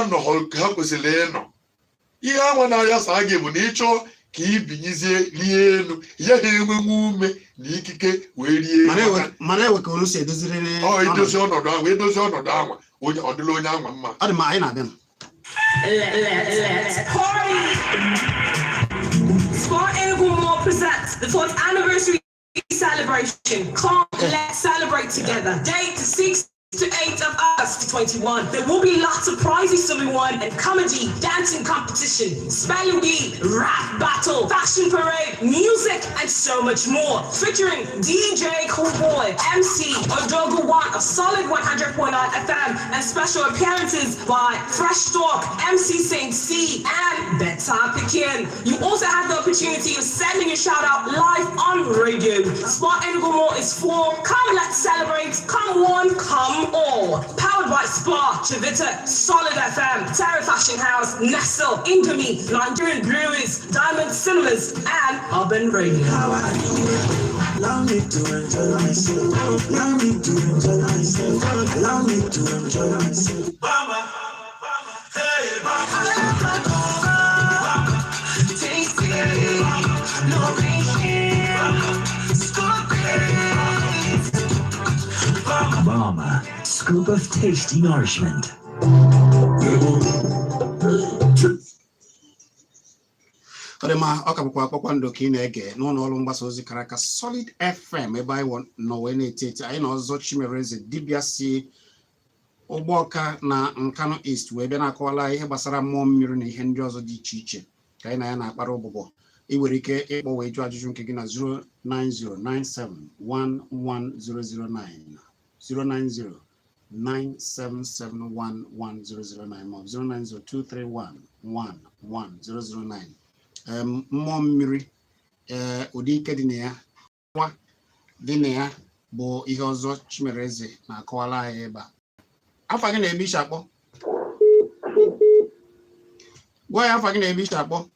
anọghọ ka ha kwesịrị ịnọ. Ihe anwa na-ayasa gị bụ na ịchọọ ka ị binyezie rie elu ya, ha enwenwe ume na ikike wee rie elu. Mana ewe ka unu si edoziri Ọ edozi ọnọdụ ahụ, edozi ọnọdụ anwa, onye ọ dịla onye anwa mma. Ọ dị mma, anyị na-abịa. Let's party! Sport Enugu Mall presents the fourth anniversary celebration. Come, let's celebrate together. Date 6 to 8 of August 21. There will be lots of prizes to be won and comedy, dancing competition, spelling bee, rap battle, fashion parade, music, and so much more. Featuring DJ Cool Boy, MC Odogu One of Solid 100.9 FM, and special appearances by Fresh Talk, MC Saint C, and Bedtime Pikin. You also have the opportunity of sending a shout out live on radio. Sport Enugu Mall is for come, let's celebrate. Come one, come all. Powered by Spa, Chivita, Solid FM, Terra Fashion House, Nestle, Indomie, Nigerian Breweries, Diamond Cinemas, and Urban Radio. Allow me to enjoy myself. Allow me to enjoy myself. Allow me to enjoy myself. Hey, Tasty, nourishing, scoop. Mama, scoop of tasty nourishment. Ọ dị mma, ọ ka bụkwa Kpakpando ka ị na-ege n'ụlọ ọrụ mgbasa ozi kara aka, Solid FM, ebe anyị nọ wee na-eti eti. Anyị na ọzọ Chimereze, dibịa si Ụgbọọka na Nkanu East wee bịa na-akọwala ihe gbasara mmụọ mmiri na ihe ndị ọzọ dị iche iche ka anyị na ya na-akpara ụbụbọ. Ị nwere ike ịkpọ wee jụọ ajụjụ nke gị na 09097110009, 09097711009 maọbụ 09023111009. Mmụọ mmiri, ee, ụdị ike dị na ya, nwa dị na ya bụ ihe ọzọ Chimereze na-akọwara anyị ebe a. Afa gị na-ebe ishi akpọ? Gwa ya afa gị na-ebe ishi akpọ.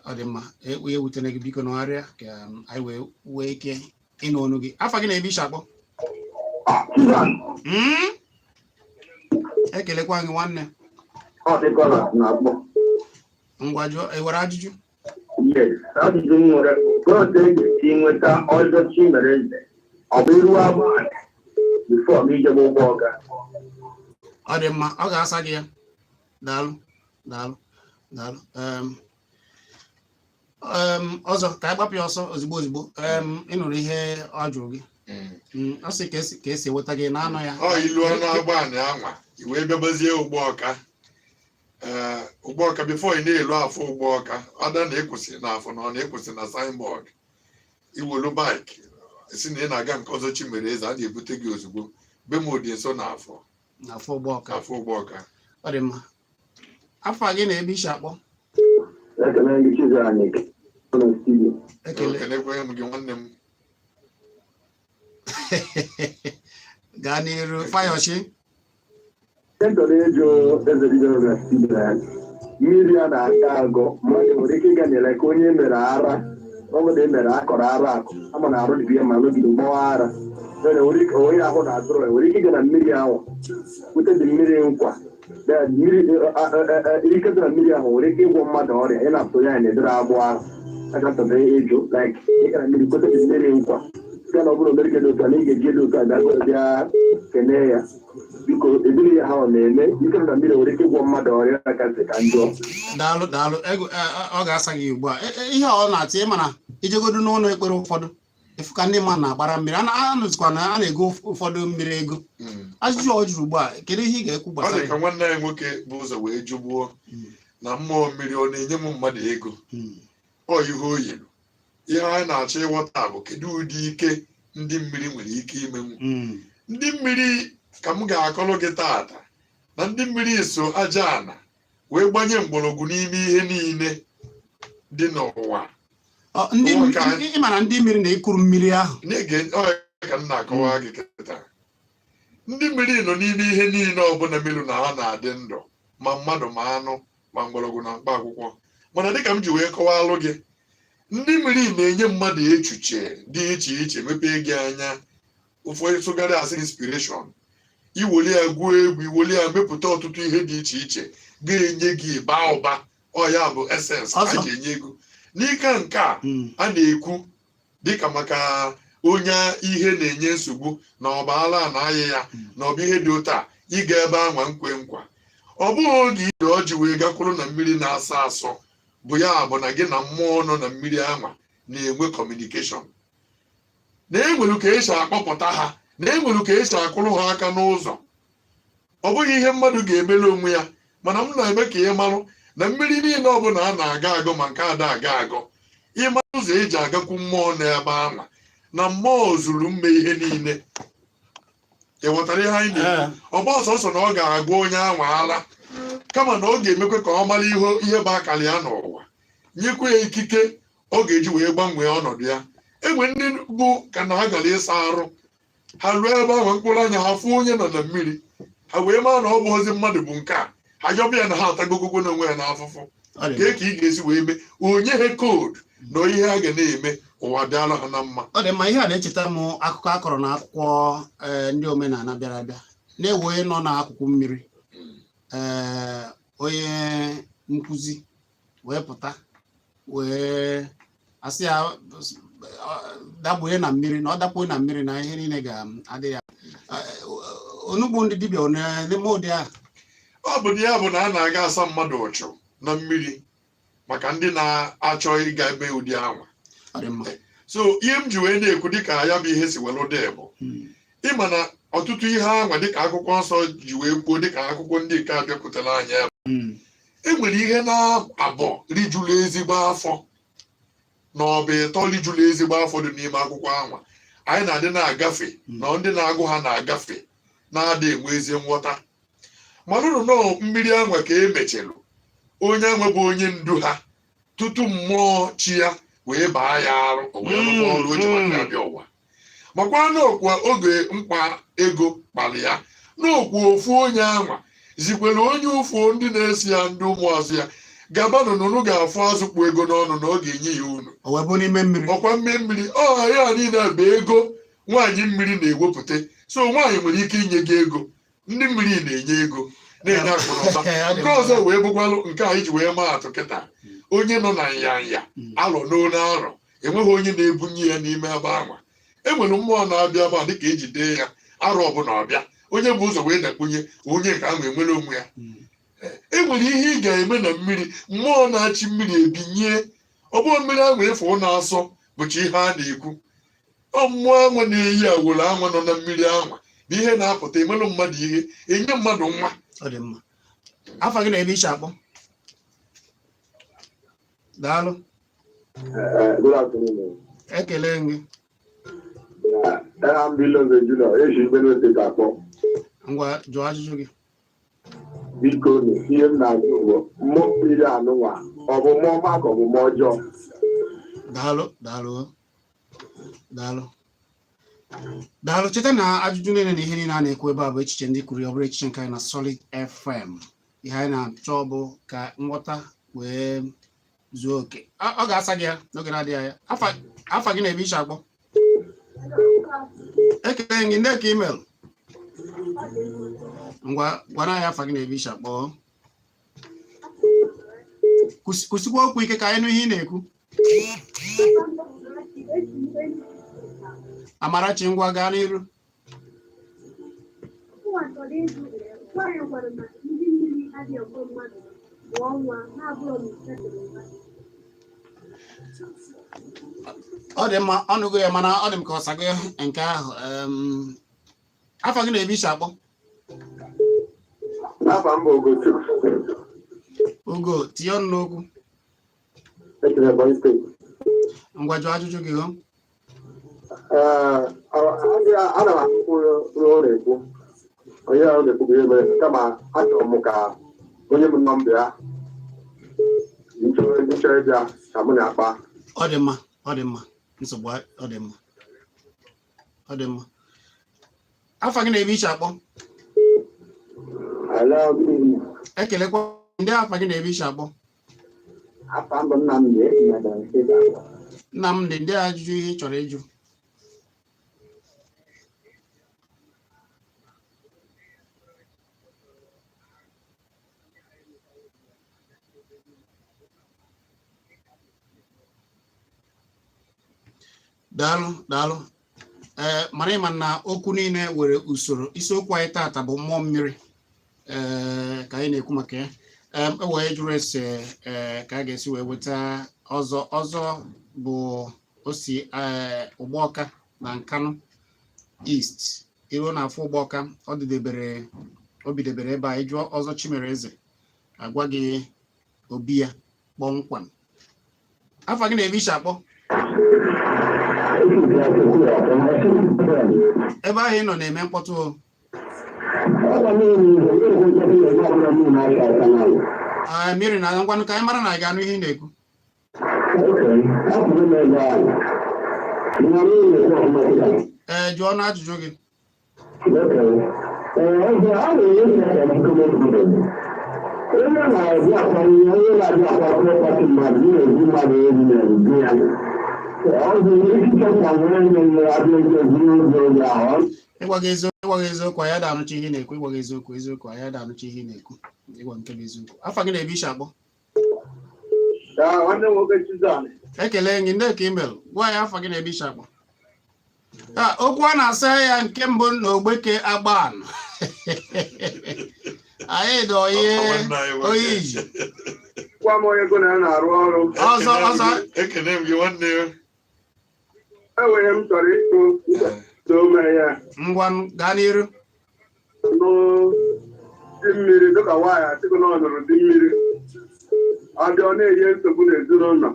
Ọ dị mma, ihe wutere gị, biko nọgharịa ka anyị wee nwee ike ịnụ ọnụ gị. Afa gị na-ebe ishi akpọ? Ekelekwa gị, nwanne. Ọ dịkọla na-akpọ. Ngwa, jụọ, ewere ajụjụ. Yes, ajụjụ m nwere ka otu e ga-esi nweta ọzọ Chimereze, ọ bụ iru agba before m ijebe ụgbọ ọga? Ọ dị mma, ọ ga-asa gị ya. Daalụ, daalụ, daalụ. Ọzọ ka anyị gbapụ ya ọsọ ozugbo ozugbo. Ị nụrụ ihe ọ jụrụ gị? Ọ sị ka esi enweta gị na-anọ ya. Ọ ilu ọnụ agba anị anwa, i wee bịabazie Ụgbọọka. Ee, Ụgbọọka, before ị na-elu afọ Ụgbọọka, ada na-ekwụsị n'afọ na ọ na-ekwụsị na signboard, iwelu bike si na ị na-aga nke ọzọ Chimereze, a na-ebute gị ozugbo. Be m dị nso n'afọ. N'afọ Ụgbọọka. Afọ Ụgbọọka. Ọ dị mma. Afọ gị na ebe isi akpọ? Ekele gị Chizzy anyị nọ na studio. Ekele. Ekenekwe m gị nwanne m. Gaa n'iru, Fayoshi. Ihe m chọrọ ịjụ eze dibịa nọ na studio na mmiri a na-aga agọ, mmadụ nwere ike ịga nyere ka onye mere ara, ọ bụrụ na e mere akọrọ ara akụ ama na arụ dịbịa ma nọgide gbawa ara. Then nwere ike onye ahụ na-atụrụ nwere ike ịga na mmiri ahụ wute dị mmiri nkwa. Then mmiri ike dị na mmiri ahụ nwere ike ịgwọ mmadụ ọrịa ị na-atụ ya na-edere agbụ ahụ aka chọrọ ịjụ, like ịga na mmiri kwete dị mmiri nkwa site na ọ bụrụ obere dị otu a na ị ga-eji dị otu a bịa bịa kenee ya. Biko, ebiri ya ha ọ na-eme ike nọ na mmiri nwere ike ịgwọ mmadụ ọrịa kasị ka njọ. Daalụ, daalụ. Ego ọ ga-asa gị ugbu a. Ihe a ọ na-atị, ịma na ijegodu n'ụlọ ekpere ụfọdụ, ịfụ ka ndị mmadụ na-agbara mmiri a anụzikwa na a na-ego ụfọdụ mmiri ego. Ajụjụ ọ jụrụ ugbu a, kedu ihe ị ga-ekwu Ọ dị gbasara ka ya? Nwanne anyị nwoke bụ ụzọ wee jụgbuo na mmụọ mmiri ọ na-enye m mmadụ ego. Ọ ihe o yiri, ihe anyị na-achọ ịghọta bụ kedu ụdị ike ndị mmiri nwere ike imenwu. Ndị mmiri ka m ga-akọrọ gị taata na ndị mmiri so aja ana wee gbanye mgbọrọgwụ n'ime ihe niile dị n'ụwa. Ọ, ndị Ụwa ka ị ma na ndị mmiri na-ekuru mmiri ahụ. Na-ege ọ ka m na-akọwa gị kịta. Ndị mmiri nọ n'ime ihe niile ọbụla melu na ha na-adị ndụ, ma mmadụ, ma anụ, ma mgbọrọgwụ na mkpa akwụkwọ. Mana dịka m ji wee kọwalụ gị, ndị mmiri na-enye mmadụ echiche dị iche iche, mepee gị anya. Ụfọdụ sụgharị asị inspiration, iweli ya gụọ egwu, iweli ya mepụta ọtụtụ ihe dị iche iche ga-enye gị baa ụba. Ọ ya bụ essence a Ọzọ. ji enye ego n'ike nke a. A na-ekwu dịka maka onye ihe na-enye nsogbu na ọbaala na-ayị ya na ọ bụ ihe dị otu a, ịga ebe anwa nkwe nkwa. Ọ bụghị oge ide ọjị wee gakwuru na mmiri na-asọ asọ bụ ya bụ na gị na mmụọ nọ na mmiri anwa na-enwe communication, na enwere ka esi akpọpụta ha, na enwere ka esi akụrụ ha aka n'ụzọ. Ọ bụghị ihe mmadụ ga-emere onwe ya. Mana m na-eme ka ị marụ na mmiri niile ọbụla a na-aga agụ, ma nke ada aga agụ, ịma ụzọ eji agakwu mmụọ n'ebe anwa na mmụọ zuru mme ihe niile. Ị ghọtara ihe anyị na-ekwu? Ọ bụ ọsọsọ na ọ ga-agwa onye anwa ala, kama na ọ ga-emekwe ka ọ mara ihe ihe bụ akara ya n'ụwa, nyekwa ya ikike ọ ga-eji wee gbanwee ọnọdụ ya. Enwe ndị bụ ka na ha gara ịsa arụ, ha ruo ebe ahụ, mkpụrụ anya ha fụ onye nọ na mmiri, ha wee maa na ọ bụ ozi mmadụ bụ nke a. Ha yọbịa ya na ha atagogogo n'onwe ya n'afụfụ. Ọ dị Kee ka ị ga-esi wee mee onye ha code na ihe ha ga na-eme, ụwa dịala ha na mma. Ọ dị mma. Ihe a na-echeta m akụkọ akọrọ na akwụkwọ ndị omenala bịara abịa na-ewe onye nọ n'akwụkwọ mmiri, onye nkụzi wee pụta wee asị ya dakpuo na mmiri, na ọ dakpuo na mmiri na ihe niile ga-adị ya. Onugbu ndị dibịa ọ na-eme ụdị ahụ? Ọ bụ na ya bụ na a na-aga asa mmadụ ụchụ na mmiri maka ndị na-achọ ịga eme ụdị anwa. Ọ dị mma. So ihe m ji wee na-ekwu dịka ya bụ ihe si were dị bụ ịma na ọtụtụ ihe anwa dịka akwụkwọ nsọ ji wee kwuo, dịka akwụkwọ ndị nke abịakwutela anyị ebe e nwere ihe na-abọ rijuru ezigbo afọ na ọ bụ ịtọ rijuru ezigbo afọ dị n'ime akwụkwọ anwa anyị na-adị na-agafe, na ndị na-agụ ha na-agafe na-adị enwe ezi nghọta. Mana ụnụ nọọ mmiri anwa ka e mechelu onye anwa bụ onye ndu ha tutu mmụọ chi ya wee baa ya arụ, o wee rụba ọrụ o ji maka ya bịa ụwa. Makwa n'okwu oge mkpa ego kpali ya n'okwu ofu onye anwa zikwere onye ụfụ ndị na-esi ya, ndị ụmụazụ ya, gabanụ nụnụ ga-afụ azụ kpụ ego n'ọnụ na ọ ga-enye ya unu. O wee bụ n'ime mmiri. Ọkwa mmiri ọ ya niile bụ ego nwaanyị mmiri na-ewepụta. So nwaanyị nwere ike inye gị ego, ndị mmiri na-enye ego, na-enye akụ na ụba. Nke ọzọ wee bụkwalụ nke a iji wee maa atụ kịta, onye nọ na nyanya alọ n'olu arọ, enweghị onye na-ebunye ya n'ime ebe anwa. Enwere mmụọ na-abịa ebe a dịka eji dee ya arọ ọbụla ọbịa, onye bụ ụzọ wee dakpunye onye nke ahụ enwere onwe ya. E nwere ihe ị ga-eme na mmiri, mmụọ na-achị mmiri ebinye. Ọ bụghị mmiri ahụ efu na-asọ bụcha ihe a na-ekwu. Ọ mmụọ anwa na-eyi awolo anwa nọ na mmiri anwa bụ ihe na-apụta emelụ mmadụ ihe, enye mmadụ nwa. Ọ dị mma. Afa gị na ebe iche akpọ? Daalụ. Good afternoon. Ekele gị. Aha m bụ Ilonze Junior, eji Benue State akpọ. Ngwa, jụọ ajụjụ gị. Biko nụ, ihe m na-ajụ bụ mmụọ mmiri anụnwa, ọ bụ mmụọ ọma ka ọ bụ mmụọ ọjọọ? Daalụ, daalụ, daalụ, daalụ. Cheta na ajụjụ niile na ihe niile a na-ekwu ebe a bụ echiche ndị kwuru ya, ọ bụrụ echiche nke anyị na Solid FM. Ihe anyị na-achọ bụ ka nghọta wee zuo oke. Ọ ga-asa gị ya n'oge na-adịghị anya. Afa gị na-ebe iche akpọ? Ekele gị. Ndị ka email ngwa, gwara anyị afa gị na-ebe iche akpọ. Kwụsịkwa okwu ike ka anyị nụ ihe ị na-ekwu. Amarachi, ngwa, gaa n'iru. Ụwa chọrọ ịjụ, nwaanyị gwara na ndị mmiri adịghị ekwe mmadụ mụọ nwa na-abụrọ na ise dịrị mmadụ. Ọ dị mma, ọnụgo ya, mana ọ dị m ka ọ sago nke ahụ. Afa gị na ebe isi akpọ? Afa m bụ Ugochukwu. Ugo, tinye ọnụ n'okwu. Esi m Ebonyi Steeti. Ngwa, jụọ ajụjụ gị hụ. Ee, ana m akwụkwọ ụlọ na-ekwu onye ahụ na-ekwu bụ ihe mere, kama achọrọ m ka onye m nọmba ya nchọrọ ịbịa ka mụ na-akpa. Ọ dị mma, ọ dị mma, nsogbu ọ dị mma, ọ dị mma. Afa gị na ebe iche akpọ? Hello, good evening. Ekelekwa. Ndị afa gị na ebe iche akpọ? Afa m bụ Nnamdi, esi m Ebonyi Steeti akpọ. Nnamdị, ndị ajụjụ ihe ị chọrọ ịjụ? Daalụ, daalụ. Ee, mara ịma na okwu niile nwere usoro. Isiokwu anyị taata bụ mmụọ mmiri, ee, ka anyị na-ekwu maka ya. E wee jụrụ ese, ee, ka a ga-esi wee weta ọzọ. Ọzọ bụ osi, ee, Ụgbọọka na Nkanụ East. Iruo na afọ Ụgbọọka, ọ dịdebere, o bidebere ebe a. Ịjụọ ọzọ Chimereze, agwa gị obi ya kpọmkwem. Afa gị na ebe isi akpọ? Ebe ahụ ị nọ na-eme mkpọtụ o. Ee, mmiri na ngwanụ, ka anyị mara na anyị ga-anụ ihe ị na-ekwu. Ee, jụọ ọnụ ajụjụ gị. Onye na-abịa akwanye, onye na-abịa akwa property mmadụ, na-eji mmadụ elu na-ebi ya. Ọ bụ echiche ka nwere onye abịa ego ezuru oge oge ahụ. Ịgwa gị eziokwu, anyị ada anụcha ihe ị na-ekwu. Ịgwa gị eziokwu, eziokwu, anyị ada anụcha ihe ị na-ekwu. Ịgwa nke bụ eziokwu, afa gị na ebe isi akpọ? Nwanne m nwoke Chizan. Ekele gị. Ndị ka email, gwa ya afa gị na ebe isi akpọ. Okwu a na-asa ya nke mbụ na Ogbeke Agban anyị dọ ihe. Nwanne anyị nwoke. Onye iji. Gwa m onye go na ya na-arụ ọrụ. Ọzọ, ọzọ. Ekene m gị, nwanne. Enwere m chọrọ ịjụ too mere ya. Ngwa, gaa n'iru. Nụ di mmiri, dịka nwaanyị achịkụ na ọ nụrụ di mmiri, ọ bịa, ọ na-enye nsogbu n'ezinụlọ,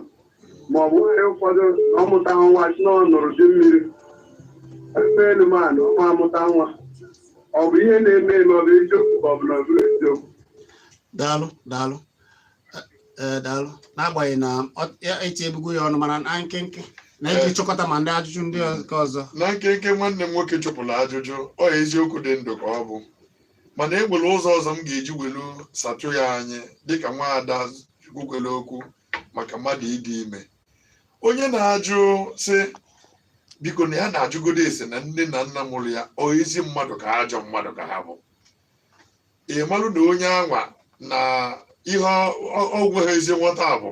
ma ọ bụ nwaanyị ụfọdụ na ọ mụta nwa, sị na ọ nụrụ di mmiri, ebe elu ma na ọ ma amụta nwa. Ọ bụ ihe na-eme eme? Ọ bụ eziokwu ka ọ bụ na ọ bụrụ eziokwu? Daalụ, daalụ. Ee, daalụ. N'agbanyeghị na eti ebugo ya ọnụ, mana na nkenke na iji chịkọta ma ndị ajụjụ ndị nke ọzọ. Na nkenke, nwanne m nwoke chụpụrụ ajụjụ. Ọ eziokwu dị ndụ ka ọ bụ, mana e nwere ụzọ ọzọ m ga-eji welu satụ ya. Anyị dịka nwaada kwukwere okwu maka mmadụ ịdị ime, onye na-ajụ sị biko na ya na-ajụgodo ese na nne na nna mụrụ ya, ọ ezi mmadụ ka ajọ mmadụ ka ha bụ. Ị marụ na onye anwa na ihe ọ nweghị ezi nghọta bụ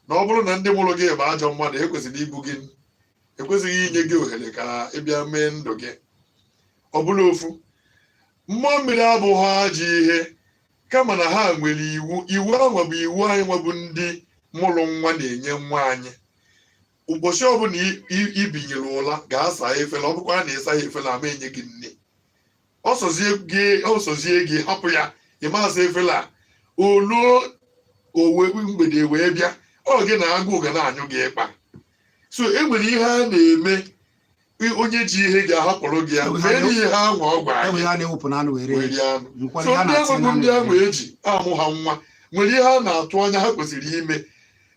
na ọ bụrụ na ndị mụrụ gị bụ ajọ mmadụ, ekwesịrị igbu gị, ekwesịghị inye gị ohere ka ị bịa mee ndụ gị. Ọ bụla ofu mmụọ mmiri abụghị ajọ ihe, kama na ha nwere iwu. Iwu ahụ bụ iwu anyị nwebụ ndị mụrụ nwa na-enye nwa anyị. Ụbọchị ọbụla ibinyere ụla, ga-asa efere. Ọ bụkwa na ịsa ya efere, ama enye gị nne. Ọsọzie gị hapụ ya, ịma asa efere a, oluo owe mgbede wee bịa, ọ gị na agụụ ga na-anyụ gị ịkpa. So e nwere ihe a na-eme. Onye ji ihe ga-ahapụrụ gị ya Ewe mee ihe ha nwa ọ gwara Enwe gị ihe a na-ewepụ n'anụ were wee rie anụ. Nkwari So ha ndị na-atị ahụ bụ n'anụ ndị ahụ were. eji amụ ha nwa nwere ihe a na-atụ anya ha kwesịrị ime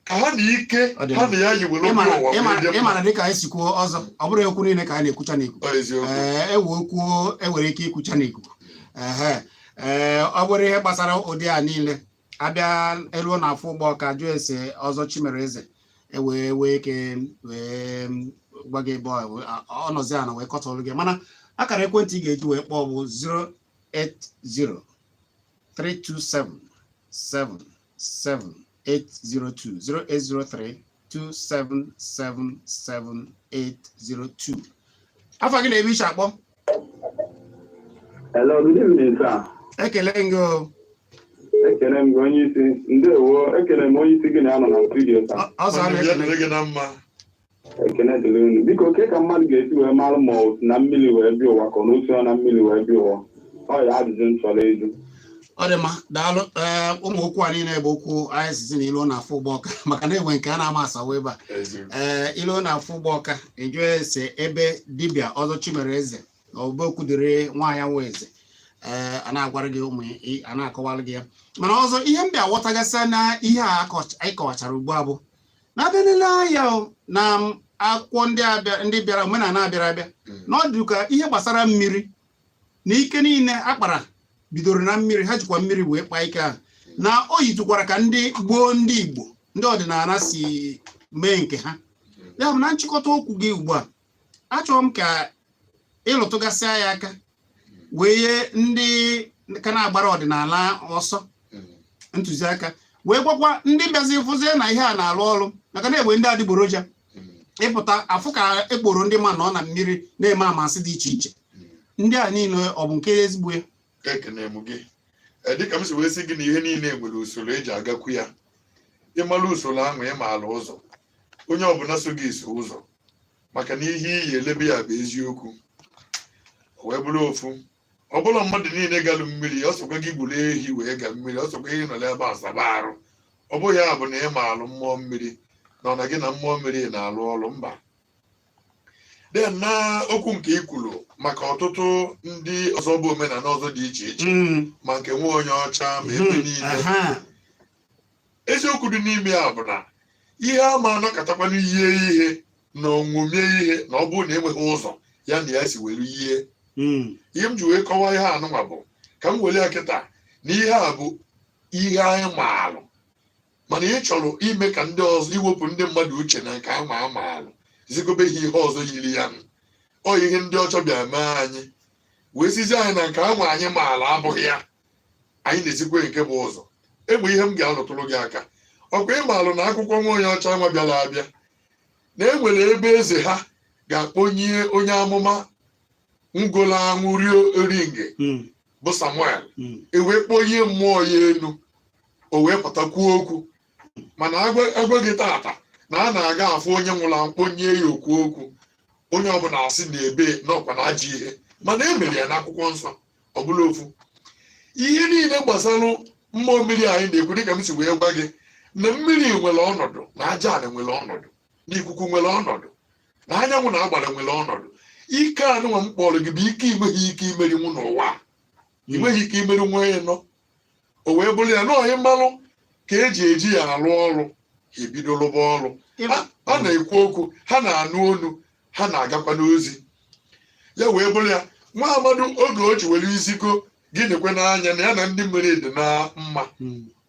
ka ha na ike Ọ dị ha mma. na ya yiwere obi ụwa wee dị Ịma mma. na dịka anyị si kwuo ọzọ, ọ bụrụ okwu niile ka anyị na-ekwucha n'ikuku. Ọ eziokwu. Ee, ewe okwu enwere ike ikwucha n'ikuku. Ehe, ee, ọ bụrụ ihe gbasara ụdị a niile, abịa eruo n'afọ ụgbọ ka jụọ ese ọzọ Chimereze, ewee wee ike wee gwa gị ebe ọ nọzi ana wee kọtọrọ gị. Mana akara ekwentị ị ga-eji wee kpọọ bụ 080 327 77 802, 0803 277 7802. Afa gị na-ebe iche akpọ? Hello, good evening, sir. Ekele gị o. Ekele m gị, onye isi. Ndewo, ekele m onye isi gị na-anọ na studio, sir. Ọzọ a Nwanne m, ya na-ekele. dịrị gị na mma. Ekele dịrị unu. Biko, ke ka mmadụ ga-esi wee mara ma ọ si na mmiri wee bịa ụwa ka ọ na osi na mmiri wee bịa ụwa? Ọ ya ajụjụ m chọrọ ịjụ. Ọ dị mma, daalụ. Ee, ụmụ okwu a niile bụ okwu anyị sizi na ilu na-afụ ụgbọ ọka, maka na enwe nke a na-ama asawa ebe a. Eziokwu. Ee, ilu na-afụ ụgbọ ọka, ịjụ ese ebe dibịa ọzọ Chimereze na ọbụ okwu dịrị nwaanyị nwa eze. Ee, a na-agwara gị ụmụ a na-akọwara gị ya. Mana ọzọ, ihe m bịa ghọtagasịa na ihe a anyị kọwachara ugbu a bụ na-abịa nile anya o, na akwụkwọ ndị abịa, ndị bịara omenala abịara abịa, na ọ dị ka ihe gbasara mmiri na ike niile akpara bidoro na mmiri. Ha jikwa mmiri wee kpaa ike ahụ, na o yitụkwara ka ndị gboo, ndị Igbo, ndị ọdịnala si mee nke ha. Ya bụ, na nchịkọta okwu gị ugbu a, achọrọ m ka ịlụtụgasịa ya aka wee nye ndị ka na-agbara ọdịnala ọsọ ntụziaka, wee gwakwa ndị bịazi fụzie na ihe a na-alụ ọrụ, maka na egbe ndị adịgboroja ịpụta afụ ka ekporo ndị ma nọ na mmiri na-eme amasị dị iche iche. Ndị a niile, ọ bụ nke ezigbo ya? Ekene m gị. Ee, dịka m si wee sị gị na ihe niile nwere usoro eji agakwu ya. Ịmara usoro ahụ, ịmaala ụzọ, onye ọbụla so gị so ụzọ, maka na ihe iyi elebe ya bụ eziokwu. O wee bụrụ ofu, ọ bụrụ mmadụ niile galụ mmiri, ọ sokwa gị gburu ehi wee ga mmiri, ọ sokwa gị nọrọ ebe a saba arụ, ọ bụghị ya bụ na ị maalụ mmụọ mmiri na ọ na gị na mmụọ mmiri na-alụ ọrụ mba. Den na okwu nke i kwuru maka ọtụtụ ndị ọzọ bụ omenala ọzọ dị iche iche, ma nke nwa onye ọcha, ma ebe niile, eziokwu dị n'ime ya bụ na ihe ama anọkọtakwana yie ihe na ọṅụmie ihe, na ọ bụrụ na enweghị ụzọ ya na ya si were yie. Ihe m ji wee kọwaa ihe anụnwa bụ ka m were ya kịta na ihe a bụ ihe anyị maalụ, mana ị chọrọ ime ka ndị ọzọ, iwepụ ndị mmadụ uche na nke ama amaalụ, zigobe ha ihe ọzọ yiri ya. Ọ ihe ndị ọcha bịa mee anyị wee sizi anyị na nke ama anyị maala abụghị ya, anyị na-esikwe nke bụ ụzọ. Egbe ihe m ga-alụtụrụ gị aka, ọkwa ịmaalụ na akwụkwọ nwa onye ọcha nwa bịara abịa na enwere ebe eze ha ga-akpọnye onye amụma ngolo anwụ rio eringe bụ Samuel, e wee kpọnye mmụọ ya elu, o wee pụta kwuo okwu. Mana agwa gị tata na a na-aga afụ onye nwụrụ anwụ kpọnye ya okwu okwu, onye ọbụla asị na ebe n'ọkwa na ajọ ihe. Mana e mere ya n'akwụkwọ nsọ. Ọ bụla ofu ihe niile gbasara mmụọ mmiri anyị na-ekwu, dịka m si wee gwa gị na mmiri nwere ọnọdụ, na aja ala nwere ọnọdụ, na ikuku nwere ọnọdụ, na anyanwụ na agbara nwere ọnọdụ. Ike anụnwa m kpọrọ gị bụ ike inweghị ike imerinwu n'ụwa a. Ị nweghị ike imeri nwa ya nọ. O wee bụrụ ya na ọyị mmalụ ka eji eji ya alụ ọrụ, ha ebido lụba ọrụ. Ha na-ekwu okwu, ha na-anụ olu, ha na-agakwa n'ozi ya. Wee bụrụ ya, nwa amadu oge o ji were iziko gị nekwe n'anya na ya na ndị mmiri dị na mma,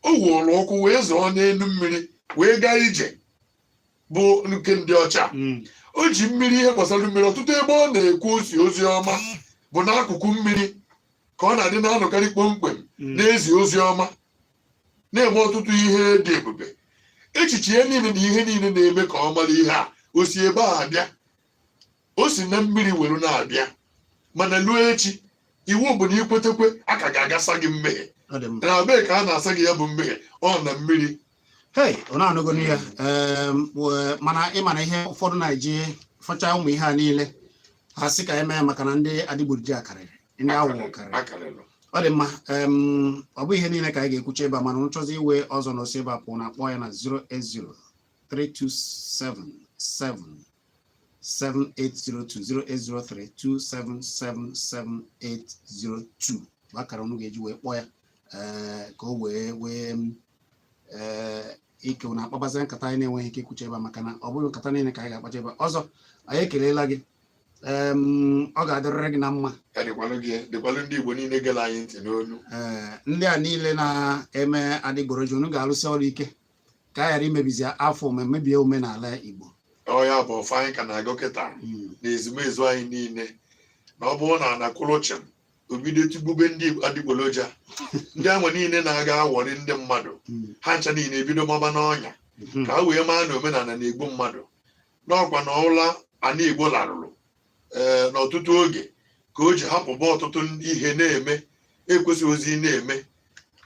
o wuorụ ụkwụ wee zọọ n'elu mmiri wee gaa ije bụ nke ndị ọcha. O ji mmiri, ihe gbasara mmiri, ọtụtụ ebe ọ na-ekwu ozi ozi ọma bụ n'akụkụ mmiri ka ọ na-adị na-anọkarị kpomkwem, na-ezi ozi ọma, na-eme ọtụtụ ihe dị ebube. Echiche ya niile na ihe niile na-eme ka ọ mara ihe a, o si ebe a abịa, o si na mmiri were na-abịa. Mana luo echi, iwu bụ na ikwetekwe a ka ga-agasa gị mmehie. Ọ dị mma. Na be ka a na-asa gị ya bụ mmehie, ọ na mmiri. Hei, ọ na-anụgo ya. Mana ịma na ihe ụfọdụ na-eji fọcha ụmụ ihe a niile, ha sị ka eme maka na ndị adịgboroja karịrị, ndị aghụghọ karịrị. Akarịrị. Ọ dị mma. Ọ bụ ihe niile ka anyị ga-ekwucha ebe a, mana nchọzi iwe ọzọ na osi ebe a pụọ na akpọ ya na 080 3277. 7802. 0803 277 7802 bụ akara unu ga-eji wee kpọọ ya, ka o wee wee ike unu akpabazi nkata anyị na-enweghị ike ikwucha ebe a, maka na ọ bụghị nkata niile ka anyị ga-akpacha ebe a. Ọzọ, anyị ekelela gị. Ọ ga-adịrịrị gị na mma. Ya dịkwalụ gị, dịkwalụ ndị Igbo niile gere anyị ntị n'olu. Ee, ndị a niile na-eme adịgboroja, unu ga-alụsị ọrụ ike ka a ghara imebizi afọ ma mebie omenala Igbo. Ọ ya bụ ọfọ anyị ka na-agụ kịta na ezumezu anyị niile, na ọ bụrụ na anakwụrụ chịm obido tigbube ndị adịgboloja, ndị ahụ niile na-aga awọrị ndị mmadụ, ha ncha niile ebido maba n'ọnya, ka ha wee maa na omenala na-egbu mmadụ n'ọkwa na ụla ana Igbo larụrụ ee n'ọtụtụ oge, ka o ji hapụba ọtụtụ ihe na-eme ekwesịghị ozi na-eme.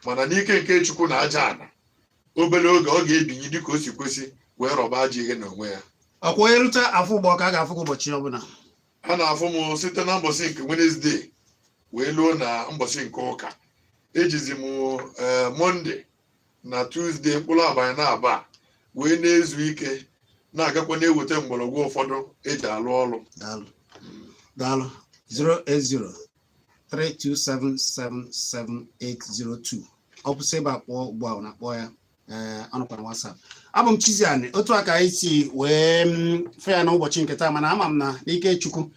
Mana n'ike nke Chukwu na aja ana, obere oge ọ ga-ebinye dịka o si kwesị wee rọba ajọ ihe n'onwe ya. Ọkwa onye rute afọ ụgbọ ka a ga-afụ gị ụbọchị ọbụla? A na-afụ m site na mbọsị nke Wednesday wee luo na mbọsị nke ụka. Ejizi m ee Monday na Tuesday, mkpụrụ abalị na-aba, wee na-ezu ike, na-agakwa na-eweta mgbọrọgwụ ụfọdụ eji alụ ọrụ. Daalụ, daalụ. 080 327777802. Ọ kwụsị ebe a kpọọ ugbu a, na-akpọ ya. Ee, ọ nọkwa na WhatsApp. Abụ m Chiziani. Otu a ka anyị si wee fe ya n'ụbọchị nke taa, mana ama m na n'ike Chukwu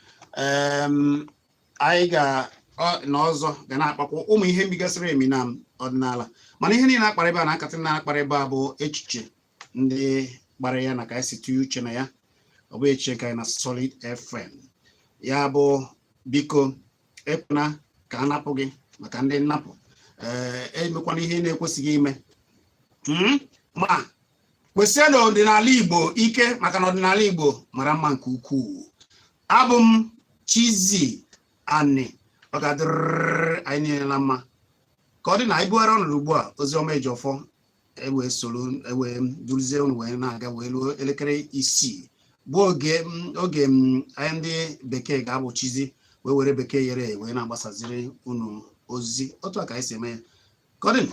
anyị ga na ọzọ ga na-akpakwa ụmụ ihe mbigasịrị emi na ọdịnala. Mana ihe niile akpara ebe a na nkatị na-akpara ebe a bụ echiche ndị gbara ya na ka anyị si tụnye uche na ya. Ọ bụ echiche ka anyị na Solid FM. Ya bụ, biko, ekwena ka a napụ gị maka ndị nnapụ. Ee, emekwana ihe na-ekwesịghị ime. Ma kwesịa na ọdịnala Igbo ike, maka na ọdịnala Igbo mara mma nke ukwuu. Abụ m Chizzy Ani. Ọ ga-adịrịrị anyị niile na mma. Ka ọ dị na anyị bugharị ọnọdụ ugbu a, oziọma Ejiofor ewee soro ewee duruzie unu wee na-aga wee ruo elekere 6, bụ oge anyị ndị bekee ga-abụchizi wee were bekee yere wee na-agbasaziri unu ozi. Otu a ka anyị si eme ya. Ka ọ dị.